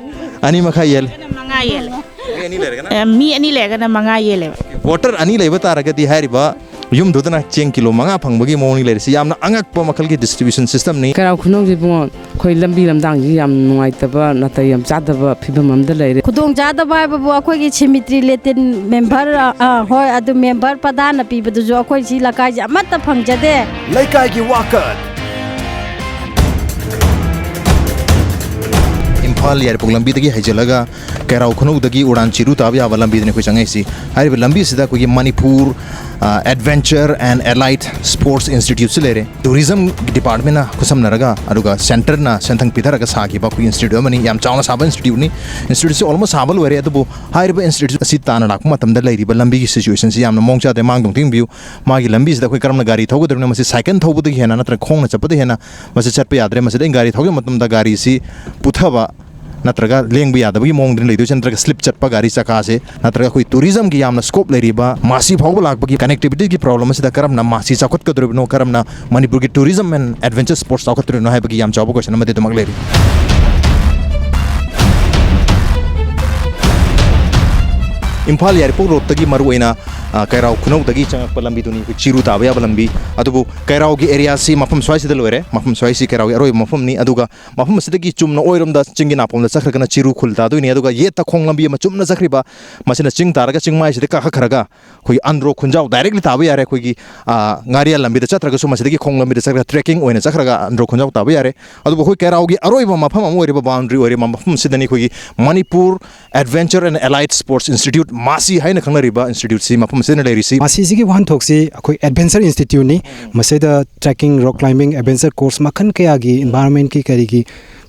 ꯑꯅꯤ ꯃꯈꯥꯏ ꯌꯦꯜꯂꯦ꯫ ꯃꯉꯥ ꯌꯦꯜꯂꯦ꯫ ꯃꯤ ꯑꯅꯤ ꯂꯩꯔꯒꯅ? ꯑꯦ, ꯃꯤ ꯑꯅꯤ ꯂꯩꯔꯒꯅ ꯃꯉꯥ ꯌꯦꯜꯂꯦꯕ꯫ ꯚꯣꯇꯔ ꯑꯅꯤ ꯂꯩꯕ ꯇꯥꯔꯒꯗꯤ ꯍꯥꯏꯔꯤꯕ ꯌꯨꯝꯗꯨꯗꯅ ꯆꯦꯡ ꯀꯤꯂꯣ ꯃꯉꯥ ꯐꯪꯕꯒꯤ ꯃꯑꯣꯡꯅꯤ ꯂꯩꯔꯤꯁꯤ꯫ ꯌꯥꯝꯅ ꯑꯉꯛꯄ ꯃꯈꯜꯒꯤ ꯗꯤꯁꯇ꯭ꯔꯤꯕ꯭ꯌꯨꯁꯟ ꯁꯤꯁꯇꯝꯅꯤ꯫ ꯀꯩꯔꯥꯎ ꯈꯨꯅꯧꯁꯤꯕꯨ ꯑꯩꯈꯣꯏ ꯂꯝꯕꯤ ꯂꯝꯗꯥꯡꯁꯤ ꯌꯥꯝ ꯅꯨꯡꯉꯥꯏꯇꯕ, ꯅꯥꯇꯩ ꯌꯥꯝ ꯆꯥꯗꯕ ꯐꯤꯕꯝ ꯑꯃꯗ ꯂꯩꯔꯦ꯫ ꯈꯨꯗꯣꯡ ꯆꯥꯗꯕ ꯍꯥꯏꯕꯕꯨ ꯑꯩꯈꯣꯏꯒꯤ ꯁꯤꯃꯤꯇ꯭ꯔꯤ ꯂꯦꯇꯤꯟ ꯃꯦꯝꯕꯔ, ꯑ, ꯑ, ꯍꯣꯏ, ꯑꯗꯨ ꯃꯦꯝꯕꯔ ꯄ꯭ꯔꯙꯥꯟꯅ ꯄꯤꯕꯗꯨꯁꯨ ꯑꯩꯈꯣꯏ ꯁꯤ ꯂꯩꯀꯥꯏꯁꯦ ꯑꯃꯠꯇ ꯐꯪꯖꯗꯦ꯫ ꯂꯩꯀꯥꯏꯒꯤ ꯋꯥꯀꯠ꯫ ꯏꯝꯐꯥꯜ ꯌꯥꯏꯔꯤꯄꯣꯛ ꯂꯝꯕꯤꯗꯒꯤ ꯍꯩꯖꯤꯜꯂꯒ ꯀꯩꯔꯥꯎ ꯈꯨꯅꯧꯗꯒꯤ ꯎꯔꯥꯟ ꯆꯤꯔꯨ ꯇꯥꯕ ꯌꯥꯕ ꯂꯝꯕꯤꯗꯅꯤ ꯑꯩꯈꯣꯏ ꯆꯪꯉꯛꯏꯁꯤ꯫ ꯍꯥꯏꯔꯤꯕ ꯂꯝꯕꯤꯁꯤꯗ ꯑꯩꯈꯣꯏꯒꯤ ꯃꯅꯤꯄꯨꯔ, ꯑ, Adventure and Allied Sports Instituteꯁꯨ ꯂꯩꯔꯦ꯫ Tourism Departmentꯅ ꯈꯨꯠꯁꯝꯅꯔꯒ, ꯑꯗꯨꯒ Centreꯅ ꯁꯦꯟꯊꯪ ꯄꯤꯊꯔꯒ ꯁꯥꯈꯤꯕ ꯑꯩꯈꯣꯏꯒꯤ institute ꯑꯃꯅꯤ꯫ ꯌꯥꯝ ꯆꯥꯎꯅ ꯁꯥꯕ instituteꯅꯤ꯫ Instituteꯁꯤ almost ꯁꯥꯕ ꯂꯣꯏꯔꯦ, ꯑꯗꯨꯕꯨ ꯍꯥꯏꯔꯤꯕ institute ꯑꯁꯤ ꯇꯥꯟꯅ ꯂꯥꯛꯄ ꯃꯇꯝꯗ ꯂꯩꯔꯤꯕ ꯂꯝꯕꯤꯒꯤ situationꯁꯤ ꯌꯥꯝꯅ ꯃꯑꯣꯡ ꯆꯥꯗꯦ꯫ ꯃꯥꯡꯗ ꯑꯃꯨꯛꯇ ꯌꯦꯡꯕꯤꯌꯨ꯫ ꯃꯥꯒꯤ ꯂꯝꯕꯤꯁꯤꯗ ꯑꯩꯈꯣꯏ ꯀꯔꯝꯅ ꯒꯥꯔꯤ ꯊꯧꯒꯗꯧꯔꯤꯕꯅꯣ? ꯃꯁꯤ ꯁꯥꯏꯀꯜ ꯊꯧꯕꯗꯒꯤ ꯍꯦꯟꯅ ꯅꯠꯇ꯭ꯔꯒ ꯈꯣꯡꯅ ꯆꯠꯄꯗꯒꯤ ꯍꯦꯟꯅ ꯃꯁꯤ ꯆꯠꯄ ꯌꯥꯗ꯭ꯔꯦ꯫ ꯃꯁꯤꯗ ꯑꯩꯅ ꯒꯥꯔꯤ ꯊꯧꯈꯤꯕ ꯃꯇꯝꯗ ꯒꯥꯔꯤꯁꯤ ꯄꯨꯊꯕ ꯅꯠꯇ꯭ꯔꯒ ꯂꯦꯡꯕ ꯌꯥꯗꯕꯒꯤ ꯃꯑꯣꯡꯗꯅꯤ ꯂꯩꯗꯣꯏꯁꯦ, ꯅꯠꯇ꯭ꯔꯒ ꯁ꯭ꯂꯤꯞ ꯆꯠꯄ ꯒꯥꯔꯤ ꯆꯀꯥꯁꯦ, ꯅꯠꯇ꯭ꯔꯒ ꯑꯩꯈꯣꯏ ꯇꯨꯔꯤꯖꯝꯒꯤ ꯌꯥꯝꯅ ꯁ꯭ꯀꯣꯞ ꯂꯩꯔꯤꯕ ꯃꯥꯁꯤ ꯐꯥꯎꯕ ꯂꯥꯛꯄꯒꯤ ꯀꯅꯦꯛꯇꯤꯕꯤꯇꯤꯒꯤ ꯄ꯭ꯔꯣꯕ꯭ꯂꯦꯝ ꯑꯁꯤꯗ ꯀꯔꯝꯅ ꯃꯥꯁꯤ ꯆꯥꯎꯈꯠꯀꯗꯧꯔꯤꯕꯅꯣ, ꯀꯔꯝꯅ ꯃꯅꯤꯄꯨꯔꯒꯤ ꯇꯨꯔꯤꯖꯝ ꯑꯦꯟ ꯑꯦꯗꯚꯦꯟꯆꯔ ꯁ꯭ꯄꯣꯔꯠꯁ ꯆꯥꯎꯈꯠꯇꯣꯔꯤꯕꯅꯣ ꯍꯥꯏꯕꯒꯤ ꯌꯥꯝ ꯆꯥꯎꯕ ꯀꯣꯏꯁꯟ ꯑꯃꯗꯤ ꯑꯗꯨꯃꯛ ꯂꯩꯔꯤ꯫ ꯏꯝꯐꯥꯜ ꯌꯥꯏꯔꯤꯄꯣꯛ ꯔꯣꯗꯇꯒꯤ ꯃꯔꯨꯑꯣꯏꯅ, ꯑ, ꯀꯩꯔꯥꯎ ꯈꯨꯅꯧꯗꯒꯤ ꯆꯪꯉꯛꯄ ꯂꯝꯕꯤꯗꯨꯅꯤ, ꯑꯩꯈꯣꯏ ꯆꯤꯔꯨ ꯇꯥꯕ ꯌꯥꯕ ꯂꯝꯕꯤ꯫ ꯑꯗꯨꯕꯨ ꯀꯩꯔꯥꯎꯒꯤ ꯑꯦꯔꯤꯌꯥꯁꯤ ꯃꯐꯝ ꯁ꯭ꯋꯥꯏꯁꯤꯗ ꯂꯣꯏꯔꯦ꯫ ꯃꯐꯝ ꯁ꯭ꯋꯥꯏꯁꯤ ꯀꯩꯔꯥꯎꯒꯤ ꯑꯔꯣꯏꯕ ꯃꯐꯝꯅꯤ꯫ ꯑꯗꯨꯒ ꯃꯐꯝ ꯑꯁꯤꯗꯒꯤ ꯆꯨꯝꯅ ꯑꯣꯏꯔꯣꯝꯗ ꯆꯤꯡꯒꯤ ꯅꯥꯄꯣꯝꯗ ꯆꯠꯈ꯭ꯔꯒꯅ ꯆꯤꯔꯨ ꯈꯨꯜ ꯇꯥꯗꯣꯏꯅꯤ꯫ ꯑꯗꯨꯒ ꯌꯦꯠꯇ ꯈꯣꯡ ꯂꯝꯕꯤ ꯑꯃ ꯆꯨꯝꯅ ꯆꯠꯈ꯭ꯔꯤꯕ, ꯃꯁꯤꯅ ꯆꯤꯡ ꯇꯥꯔꯒ ꯆꯤꯡꯃꯥꯏꯁꯤꯗ ꯀꯥꯈꯠꯈ꯭ꯔꯒ ꯑꯩꯈꯣꯏꯒꯤ ꯑꯟꯗ꯭ꯔꯣ ꯈꯨꯟꯖꯥꯎ directly ꯇꯥꯕ ꯌꯥꯔꯦ꯫ ꯑꯩꯈꯣꯏꯒꯤ, ꯑ, ꯉꯥꯔꯤꯌꯥꯟ ꯂꯝꯕꯤꯗ ꯆꯠꯇ꯭ꯔꯒꯁꯨ ꯃꯁꯤꯗꯒꯤ ꯈꯣꯡ ꯂꯝꯕꯤꯗ ꯆꯠꯈ꯭ꯔꯒ trekking ꯑꯣꯏꯅ ꯆꯠꯈ꯭ꯔꯒ ꯑꯟꯗ꯭ꯔꯣ ꯈꯨꯟꯖꯥꯎ ꯇꯥꯕ ꯌꯥꯔꯦ꯫ ꯑꯗꯨꯕꯨ ꯑꯩꯈꯣꯏ ꯀꯩꯔꯥꯎꯒꯤ ꯑꯔꯣꯏꯕ ꯃꯐꯝ ꯑꯃ ꯑꯣꯏꯔꯤꯕ, boundary ꯑꯣꯏꯔꯤꯕ ꯃꯐꯝ ꯑꯁꯤꯗꯅꯤ ꯑꯩꯈꯣꯏꯒꯤ Manipur Adventure and Allied Sports Institute, ꯃꯥꯁꯤ ꯍꯥꯏꯅ ꯈꯪꯅꯔꯤꯕ instituteꯁꯤ ꯃꯐꯝ ꯑꯁꯤꯗ ꯂꯩꯔꯤꯁꯤ꯫ ꯃꯥꯁꯤꯁꯤꯒꯤ ꯋꯥꯍꯟꯊꯣꯛꯁꯤ ꯑꯩꯈꯣꯏ adventure instituteꯅꯤ꯫ ꯃꯁꯤꯗ trekking, rock climbing, adventure course ꯃꯈꯜ ꯀꯌꯥꯒꯤ environmentꯀꯤ ꯀꯔꯤꯒꯤ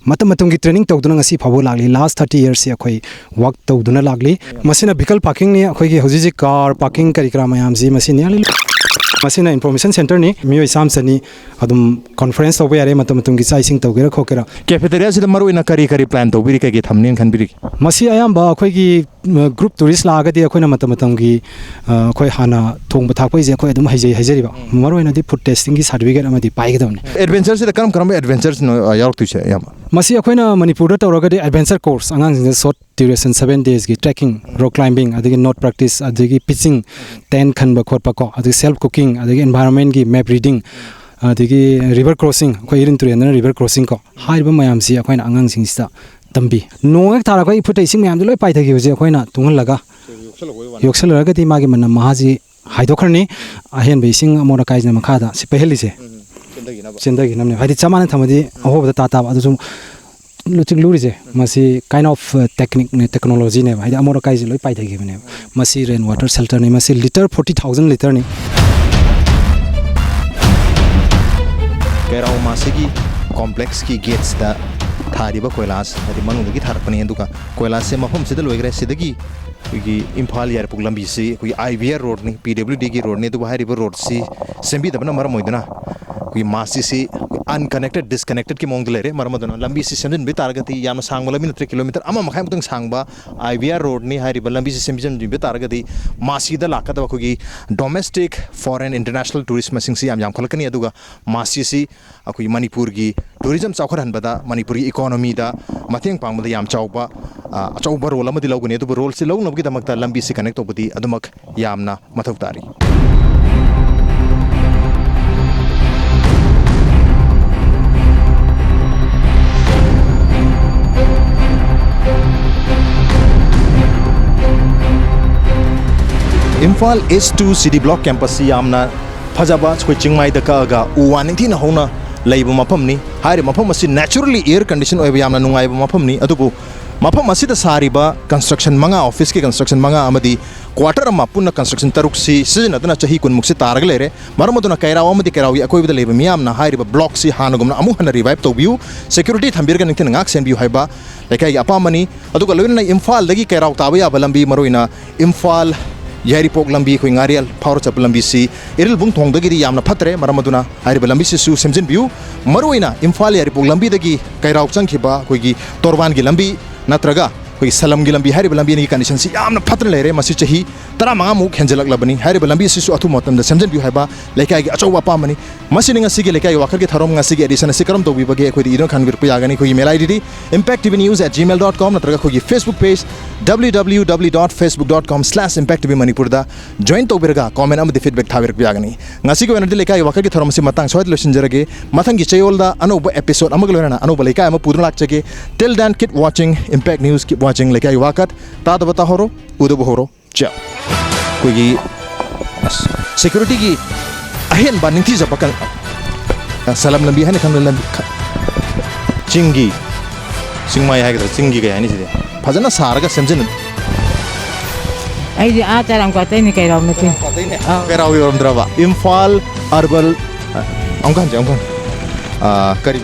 ꯃꯇꯝ ꯃꯇꯝꯒꯤ training ꯇꯧꯗꯨꯅ ꯉꯁꯤ ꯐꯥꯎꯕ ꯂꯥꯛꯂꯤ꯫ Last thirty yearsꯁꯤ ꯑꯩꯈꯣꯏ work ꯇꯧꯗꯨꯅ ꯂꯥꯛꯂꯤ꯫ ꯃꯁꯤꯅ vehicle parkingꯅꯤ, ꯑꯩꯈꯣꯏꯒꯤ ꯍꯧꯖꯤꯛ ꯍꯧꯖꯤꯛ car parking ꯀꯔꯤ ꯀꯔꯥ ꯃꯌꯥꯝꯁꯤ ꯃꯁꯤꯅꯤ꯫ ꯃꯁꯤꯅ information centreꯅꯤ, ꯃꯤꯑꯣꯏ ꯆꯥꯝꯃ ꯆꯅꯤ ꯑꯗꯨꯝ conference ꯇꯧꯕ ꯌꯥꯔꯦ, ꯃꯇꯝ ꯃꯇꯝꯒꯤ ꯆꯥꯛ ꯏꯁꯤꯡ ꯇꯧꯒꯦꯔꯥ ꯈꯣꯠꯀꯦꯔꯥ꯫ Cafeteriaꯁꯤꯗ ꯃꯔꯨꯑꯣꯏꯅ ꯀꯔꯤ ꯀꯔꯤ plan ꯇꯧꯕꯤꯔꯤ, ꯀꯩ ꯀꯩ ꯊꯝꯅꯦꯅ ꯈꯟꯕꯤꯔꯤꯒꯦ? ꯃꯁꯤ ꯑꯌꯥꯝꯕ ꯑꯩꯈꯣꯏꯒꯤ, ꯎꯝ, group tourist ꯂꯥꯛꯑꯒꯗꯤ ꯑꯩꯈꯣꯏꯅ ꯃꯇꯝ ꯃꯇꯝꯒꯤ, ꯑ, ꯑꯩꯈꯣꯏ ꯍꯥꯟꯅ ꯊꯣꯡꯕ ꯊꯥꯛꯄꯒꯤꯁꯦ ꯑꯩꯈꯣꯏ ꯑꯗꯨꯝ ꯍꯩꯖꯩ ꯍꯥꯏꯖꯔꯤꯕ꯫ ꯃꯔꯨꯑꯣꯏꯅꯗꯤ food testingꯒꯤ certificate ꯑꯃꯗꯤ ꯄꯥꯏꯒꯗꯕꯅꯤ꯫ Adventureꯁꯤꯗ ꯀꯔꯝ ꯀꯔꯝꯕ adventureꯅꯣ, ꯑ, ꯌꯥꯎꯔꯛꯇꯣꯏꯁꯦ ꯑꯌꯥꯝꯕ? ꯃꯁꯤ ꯑꯩꯈꯣꯏꯅ ꯃꯅꯤꯄꯨꯔꯗ ꯇꯧꯔꯒꯗꯤ adventure course, ꯑꯉꯥꯡꯁꯤꯡꯗ short duration seven daysꯀꯤ trekking, rock climbing, ꯑꯗꯒꯤ knot practice, ꯑꯗꯒꯤ pitching, tent ꯈꯟꯕ ꯈꯣꯠꯄ ꯀꯣ, ꯑꯗꯒꯤ self cooking, ꯑꯗꯒꯤ environmentꯀꯤ map reading, ꯑꯗꯒꯤ river crossing, ꯑꯩꯈꯣꯏ ꯏꯔꯤꯜ ꯇꯨꯔꯦꯜꯗꯅ river crossing ꯀꯣ, ꯍꯥꯏꯔꯤꯕ ꯃꯌꯥꯝꯁꯤ ꯑꯩꯈꯣꯏꯅ ꯑꯉꯥꯡꯁꯤꯡꯁꯤꯗ ꯇꯝꯕꯤ꯫ ꯅꯣꯡ ꯍꯦꯛ ꯇꯥꯔꯛꯄ ꯏꯐꯨꯠꯇ ꯏꯁꯤꯡ ꯃꯌꯥꯝꯗꯣ ꯂꯣꯏ ꯄꯥꯏꯊꯈꯤꯕꯁꯦ ꯑꯩꯈꯣꯏꯅ ꯇꯨꯡꯍꯜꯂꯒ ꯌꯣꯛꯁꯜꯂꯨꯔꯒꯗꯤ ꯃꯥꯒꯤ ꯃꯅꯝ ꯃꯍꯥꯁꯤ ꯍꯥꯏꯗꯣꯛꯈ꯭ꯔꯅꯤ꯫ ꯑꯍꯦꯟꯕ ꯏꯁꯤꯡ ꯑꯃꯣꯠ ꯑꯀꯥꯏꯁꯤꯅ ꯃꯈꯥꯗ ꯁꯤ ꯄꯩꯍꯜꯂꯤꯁꯦ ꯆꯦꯟꯊꯈꯤꯅꯕꯅꯦ꯫ ꯍꯥꯏꯗꯤ ꯆꯞ ꯃꯥꯟꯅ ꯊꯝꯃꯗꯤ ꯑꯍꯣꯕꯗ ꯇꯥ ꯇꯥꯕ꯫ ꯑꯗꯨꯁꯨ ꯂꯨꯆꯤꯡ ꯂꯨꯔꯤꯁꯦ ꯃꯁꯤ kind of, uh, techniqueꯅꯦ, technologyꯅꯦꯕ꯫ ꯍꯥꯏꯗꯤ ꯑꯃꯣꯠ ꯑꯀꯥꯏꯁꯦ ꯂꯣꯏ ꯄꯥꯏꯊꯈꯤꯕꯅꯦꯕ꯫ ꯃꯁꯤ rain water shelterꯅꯤ꯫ ꯃꯁꯤ litre forty thousand litreꯅꯤ꯫ ꯀꯩꯔꯥꯎ ꯃꯥꯁꯤꯒꯤ complexꯀꯤ gatesꯇ ꯊꯥꯔꯤꯕ ꯀꯣꯏꯂꯥꯁ ꯍꯥꯏꯗꯤ ꯃꯅꯨꯡꯗꯒꯤ ꯊꯥꯔꯛꯄꯅꯤ꯫ ꯑꯗꯨꯒ ꯀꯣꯏꯂꯥꯁꯁꯦ ꯃꯐꯝꯁꯤꯗ ꯂꯣꯏꯈ꯭ꯔꯦ꯫ ꯁꯤꯗꯒꯤ ꯑꯩꯈꯣꯏꯒꯤ ꯏꯝꯐꯥꯜ ꯌꯥꯏꯔꯤꯄꯣꯛ ꯂꯝꯕꯤꯁꯤ ꯑꯩꯈꯣꯏꯒꯤ IVR roadꯅꯤ, PWDꯒꯤ roadꯅꯤ꯫ ꯑꯗꯨꯕꯨ ꯍꯥꯏꯔꯤꯕ roadꯁꯤ ꯁꯦꯝꯕꯤꯗꯕꯅ ꯃꯔꯝ ꯑꯣꯏꯗꯨꯅ ꯑꯩꯈꯣꯏꯒꯤ ꯃꯥꯁꯤꯁꯤ ꯑꯩꯈꯣꯏ ꯑꯟꯀꯅꯦꯛꯇꯦꯠ, ꯗꯤꯁꯀꯅꯦꯛꯇꯦꯠꯀꯤ ꯃꯑꯣꯡꯗ ꯂꯩꯔꯦ꯫ ꯃꯔꯝ ꯑꯗꯨꯅ ꯂꯝꯕꯤꯁꯤ ꯁꯦꯝꯖꯤꯟꯕꯤ ꯇꯥꯔꯒꯗꯤ, ꯌꯥꯝꯅ ꯁꯥꯡꯕ ꯂꯝꯕꯤ ꯅꯠꯇ꯭ꯔꯦ, ꯀꯤꯂꯣꯃꯤꯇꯔ ꯑꯃ ꯃꯈꯥꯏꯃꯨꯛꯇꯪ ꯁꯥꯡꯕ ꯑꯥꯏ ꯕꯤ ꯑꯥꯔ ꯔꯣꯗꯅꯤ꯫ ꯍꯥꯏꯔꯤꯕ ꯂꯝꯕꯤꯁꯤ ꯁꯦꯝꯖꯤꯟꯕꯤꯕ ꯇꯥꯔꯒꯗꯤ, ꯃꯁꯤꯗ ꯂꯥꯛꯀꯗꯕ ꯑꯩꯈꯣꯏꯒꯤ ꯗꯣꯃꯦꯁꯇꯤꯛ, ꯐꯣꯔꯦꯟ, ꯏꯟꯇꯔꯅꯦꯁꯅꯦꯜ ꯇꯨꯔꯤꯁ ꯃꯁꯤꯡꯁꯤ ꯌꯥꯝ ꯌꯥꯝꯈꯠꯂꯛꯀꯅꯤ꯫ ꯑꯗꯨꯒ ꯃꯁꯤꯁꯤ ꯑꯩꯈꯣꯏꯒꯤ ꯃꯅꯤꯄꯨꯔꯒꯤ ꯇꯨꯔꯤꯖꯝ ꯆꯥꯎꯈꯠꯍꯟꯕꯗ, ꯃꯅꯤꯄꯨꯔꯒꯤ ꯏꯀꯣꯅꯣꯃꯤꯗ ꯃꯇꯦꯡ ꯄꯥꯡꯕꯗ ꯌꯥꯝ ꯆꯥꯎꯕ, ꯑ, ꯑꯆꯧꯕ ꯔꯣꯜ ꯑꯃꯗꯤ ꯂꯧꯒꯅꯤ꯫ ꯑꯗꯨꯕꯨ ꯔꯣꯜꯁꯤ ꯂꯧꯅꯕꯒꯤꯗꯃꯛꯇ ꯂꯝꯕꯤꯁꯤ ꯀꯅꯦꯛ ꯇꯧꯕꯗꯤ ꯑꯗꯨꯃꯛ ꯌꯥꯝꯅ ꯃꯊꯧ ꯇꯥꯔꯤ꯫ ꯏꯝꯐꯥꯜ ꯏꯁ ꯇꯨ ꯁꯤ ꯗꯤ ꯕ꯭ꯂꯣꯛ ꯀꯦꯝꯄꯁꯁꯤ ꯌꯥꯝꯅ ꯐꯖꯕ, ꯑꯩꯈꯣꯏ ꯆꯤꯡꯃꯥꯏꯗ ꯀꯛꯑꯒ ꯎ ꯋꯥ ꯅꯤꯡꯊꯤꯅ ꯍꯧꯅ ꯂꯩꯕ ꯃꯐꯝꯅꯤ꯫ ꯍꯥꯏꯔꯤꯕ ꯃꯐꯝ ꯑꯁꯤ ꯅꯦꯆꯔꯦꯜꯂꯤ ꯑꯦꯌꯔ ꯀꯟꯗꯤꯁꯟ ꯑꯣꯏꯕ ꯌꯥꯝꯅ ꯅꯨꯡꯉꯥꯏꯕ ꯃꯐꯝꯅꯤ꯫ ꯑꯗꯨꯕꯨ ꯃꯐꯝ ꯑꯁꯤꯗ ꯁꯥꯔꯤꯕ ꯀꯟꯁꯇ꯭ꯔꯛꯁꯟ ꯃꯉꯥ, ꯑꯣꯐꯤꯁꯀꯤ ꯀꯟꯁꯇ꯭ꯔꯛꯁꯟ ꯃꯉꯥ ꯑꯃꯗꯤ ꯀ꯭ꯋꯥꯇꯔ ꯑꯃ ꯄꯨꯟꯅ ꯀꯟꯁꯇ꯭ꯔꯛꯁꯟ ꯇꯔꯨꯛꯁꯤ ꯁꯤꯖꯤꯟꯅꯗꯨꯅ ꯆꯍꯤ ꯀꯨꯟꯃꯨꯛꯁꯤ ꯇꯥꯔꯒ ꯂꯩꯔꯦ꯫ ꯃꯔꯝ ꯑꯗꯨꯅ ꯀꯩꯔꯥꯎ ꯑꯃꯗꯤ ꯀꯩꯔꯥꯎꯒꯤ ꯑꯀꯣꯏꯕꯗ ꯂꯩꯕ ꯃꯤꯌꯥꯝꯅ ꯍꯥꯏꯔꯤꯕ ꯕ꯭ꯂꯣꯛꯁꯤ ꯍꯥꯟꯅꯒꯨꯝꯅ ꯑꯃꯨꯛ ꯍꯟꯅ ꯔꯤꯚꯥꯏꯚ ꯇꯧꯕꯤꯌꯨ, ꯁꯦꯀ꯭ꯌꯨꯔꯤꯇꯤ ꯊꯝꯕꯤꯔꯒ ꯅꯤꯡꯊꯤꯅ ꯉꯥꯛ ꯁꯦꯟꯕꯤꯌꯨ ꯍꯥꯏꯕ ꯂꯩꯀꯥꯏꯒꯤ ꯑꯄꯥꯝꯕꯅꯤ꯫ ꯑꯗꯨꯒ ꯂꯣꯏꯅꯅ ꯏꯝꯐꯥꯜꯗꯒꯤ ꯀꯩꯔꯥꯎ ꯇꯥꯕ ꯌꯥꯕ ꯂꯝꯕꯤ, ꯃꯔꯨꯑꯣꯏꯅ ꯏꯝꯐꯥꯜ ꯌꯥꯏꯔꯤꯄꯣꯛ ꯂꯝꯕꯤ, ꯑꯩꯈꯣꯏ ꯉꯥꯔꯤꯌꯥꯜ ꯐꯥꯎꯔ ꯆꯠꯄ ꯂꯝꯕꯤꯁꯤ ꯏꯔꯤꯜꯕꯨꯡ ꯊꯣꯡꯗꯒꯤꯗꯤ ꯌꯥꯝꯅ ꯐꯠꯇ꯭ꯔꯦ꯫ ꯃꯔꯝ ꯑꯗꯨꯅ ꯍꯥꯏꯔꯤꯕ ꯂꯝꯕꯤꯁꯤꯁꯨ ꯁꯦꯝꯖꯤꯟꯕꯤꯌꯨ꯫ ꯃꯔꯨꯑꯣꯏꯅ ꯏꯝꯐꯥꯜ ꯌꯥꯏꯔꯤꯄꯣꯛ ꯂꯝꯕꯤꯗꯒꯤ ꯀꯩꯔꯥꯎ ꯆꯪꯈꯤꯕ ꯑꯩꯈꯣꯏꯒꯤ ꯇꯣꯔꯕꯥꯟꯒꯤ ꯂꯝꯕꯤ ꯅꯠꯇ꯭ꯔꯒ ꯑꯩꯈꯣꯏꯒꯤ ꯁꯂꯝꯒꯤ ꯂꯝꯕꯤ, ꯍꯥꯏꯔꯤꯕ ꯂꯝꯕꯤ ꯑꯅꯤꯒꯤ ꯀꯟꯗꯤꯁꯟꯁꯤ ꯌꯥꯝꯅ ꯐꯠꯇꯅ ꯂꯩꯔꯦ꯫ ꯃꯁꯤ ꯆꯍꯤ ꯇꯔꯥꯃꯉꯥꯃꯨꯛ ꯍꯦꯟꯖꯜꯂꯛꯂꯕꯅꯤ꯫ ꯍꯥꯏꯔꯤꯕ ꯂꯝꯕꯤ ꯑꯁꯤꯁꯨ ꯑꯊꯨꯕ ꯃꯇꯝꯗ ꯁꯦꯝꯖꯤꯟꯕꯤꯌꯨ ꯍꯥꯏꯕ ꯂꯩꯀꯥꯏꯒꯤ ꯑꯆꯧꯕ ꯑꯄꯥꯝꯕꯅꯤ꯫ ꯃꯁꯤꯅꯤ ꯉꯁꯤꯒꯤ ꯂꯩꯀꯥꯏꯒꯤ ꯋꯥꯀꯠꯀꯤ ꯊꯧꯔꯝ ꯉꯁꯤꯒꯤ ꯑꯦꯗꯤꯁꯟ ꯑꯁꯤ ꯀꯔꯝ ꯇꯧꯕꯤꯕꯒꯦ? ꯑꯩꯈꯣꯏꯗ ꯏꯗꯨꯅ ꯈꯪꯕꯤꯔꯛꯄ ꯌꯥꯒꯅꯤ꯫ ꯑꯩꯈꯣꯏꯒꯤ ꯃꯦꯜ ꯑꯥꯏ ꯗꯤꯗꯤ impact T V news at gmail dot com ꯅꯠꯇ꯭ꯔꯒ ꯑꯩꯈꯣꯏꯒꯤ Facebook page W W W dot facebook dot com slash impact T V Manipur ꯗ ꯖꯣꯏꯟ ꯇꯧꯕꯤꯔꯒ ꯀꯣꯃꯦꯟ ꯑꯃꯗꯤ ꯐꯤꯗꯕꯦꯛ ꯊꯥꯕꯤꯔꯛꯄ ꯌꯥꯒꯅꯤ꯫ ꯉꯁꯤꯒꯤ ꯑꯣꯏꯅꯗꯤ ꯂꯩꯀꯥꯏꯒꯤ ꯋꯥꯀꯠꯀꯤ ꯊꯧꯔꯝ ꯑꯁꯤ ꯃꯇꯥꯡ ꯁ꯭ꯋꯥꯏꯗ ꯂꯣꯏꯁꯤꯟꯖꯔꯒꯦ꯫ ꯃꯊꯪꯒꯤ ꯆꯌꯣꯜꯗ ꯑꯅꯧꯕ ꯑꯦꯄꯤꯁꯣꯗ ꯑꯃꯒ ꯂꯣꯏꯅꯅ ꯑꯅꯧꯕ ꯂꯩꯀꯥꯏ ꯑꯃ ꯄꯨꯗꯨꯅ ꯂꯥꯛꯆꯒꯦ꯫ Till then, keep watching Impact News, keep watching ꯂꯩꯀꯥꯏꯒꯤ ꯋꯥꯀꯠ꯫ ꯇꯥꯗꯕ ꯇꯥꯍꯧꯔꯣ, ꯎꯗꯕ ꯍꯧꯔꯣ꯫ ꯆꯥꯎ꯫ ꯑꯩꯈꯣꯏꯒꯤ, ꯑꯁ, ꯁꯦꯀ꯭ꯌꯨꯔꯤꯇꯤꯒꯤ ꯑꯍꯦꯟꯕ ꯅꯤꯡꯊꯤꯖꯕ ꯀꯟ-, ꯁꯂꯝ ꯂꯝꯕꯤ ꯍꯥꯏꯅ ꯈꯪꯅ ꯂꯝꯕꯤ ꯈ-, ꯆꯤꯡꯒꯤ, ꯆꯤꯡꯃꯥꯏ ꯍꯥꯏꯒꯗ꯭ꯔꯥ, ꯆꯤꯡꯒꯤ ꯀꯩ ꯍꯥꯏꯅꯤ ꯁꯤꯗꯤ? ꯐꯖꯅ ꯁꯥꯔꯒ ꯁꯦꯝꯖꯤꯟ-, ꯑꯩꯗꯤ ꯑꯥ ꯆꯔꯥꯡꯄꯥꯠꯇꯩꯅꯤ, ꯀꯩꯔꯥꯎ ꯅꯠꯇꯦ꯫ ꯆꯔꯥꯡꯄꯥꯠꯇꯩꯅꯦ? ꯑꯥ꯫ ꯀꯩꯔꯥꯎ ꯌꯧꯔꯝꯗ꯭ꯔꯕ? ꯏꯝꯐꯥꯜ ꯑꯔꯕꯟ, ꯑ, ꯑꯃꯨꯛꯀ ꯍꯟꯁꯦ, ꯑꯃꯨꯛꯀ ꯍꯟ-, ꯑ, ꯀꯔꯤ?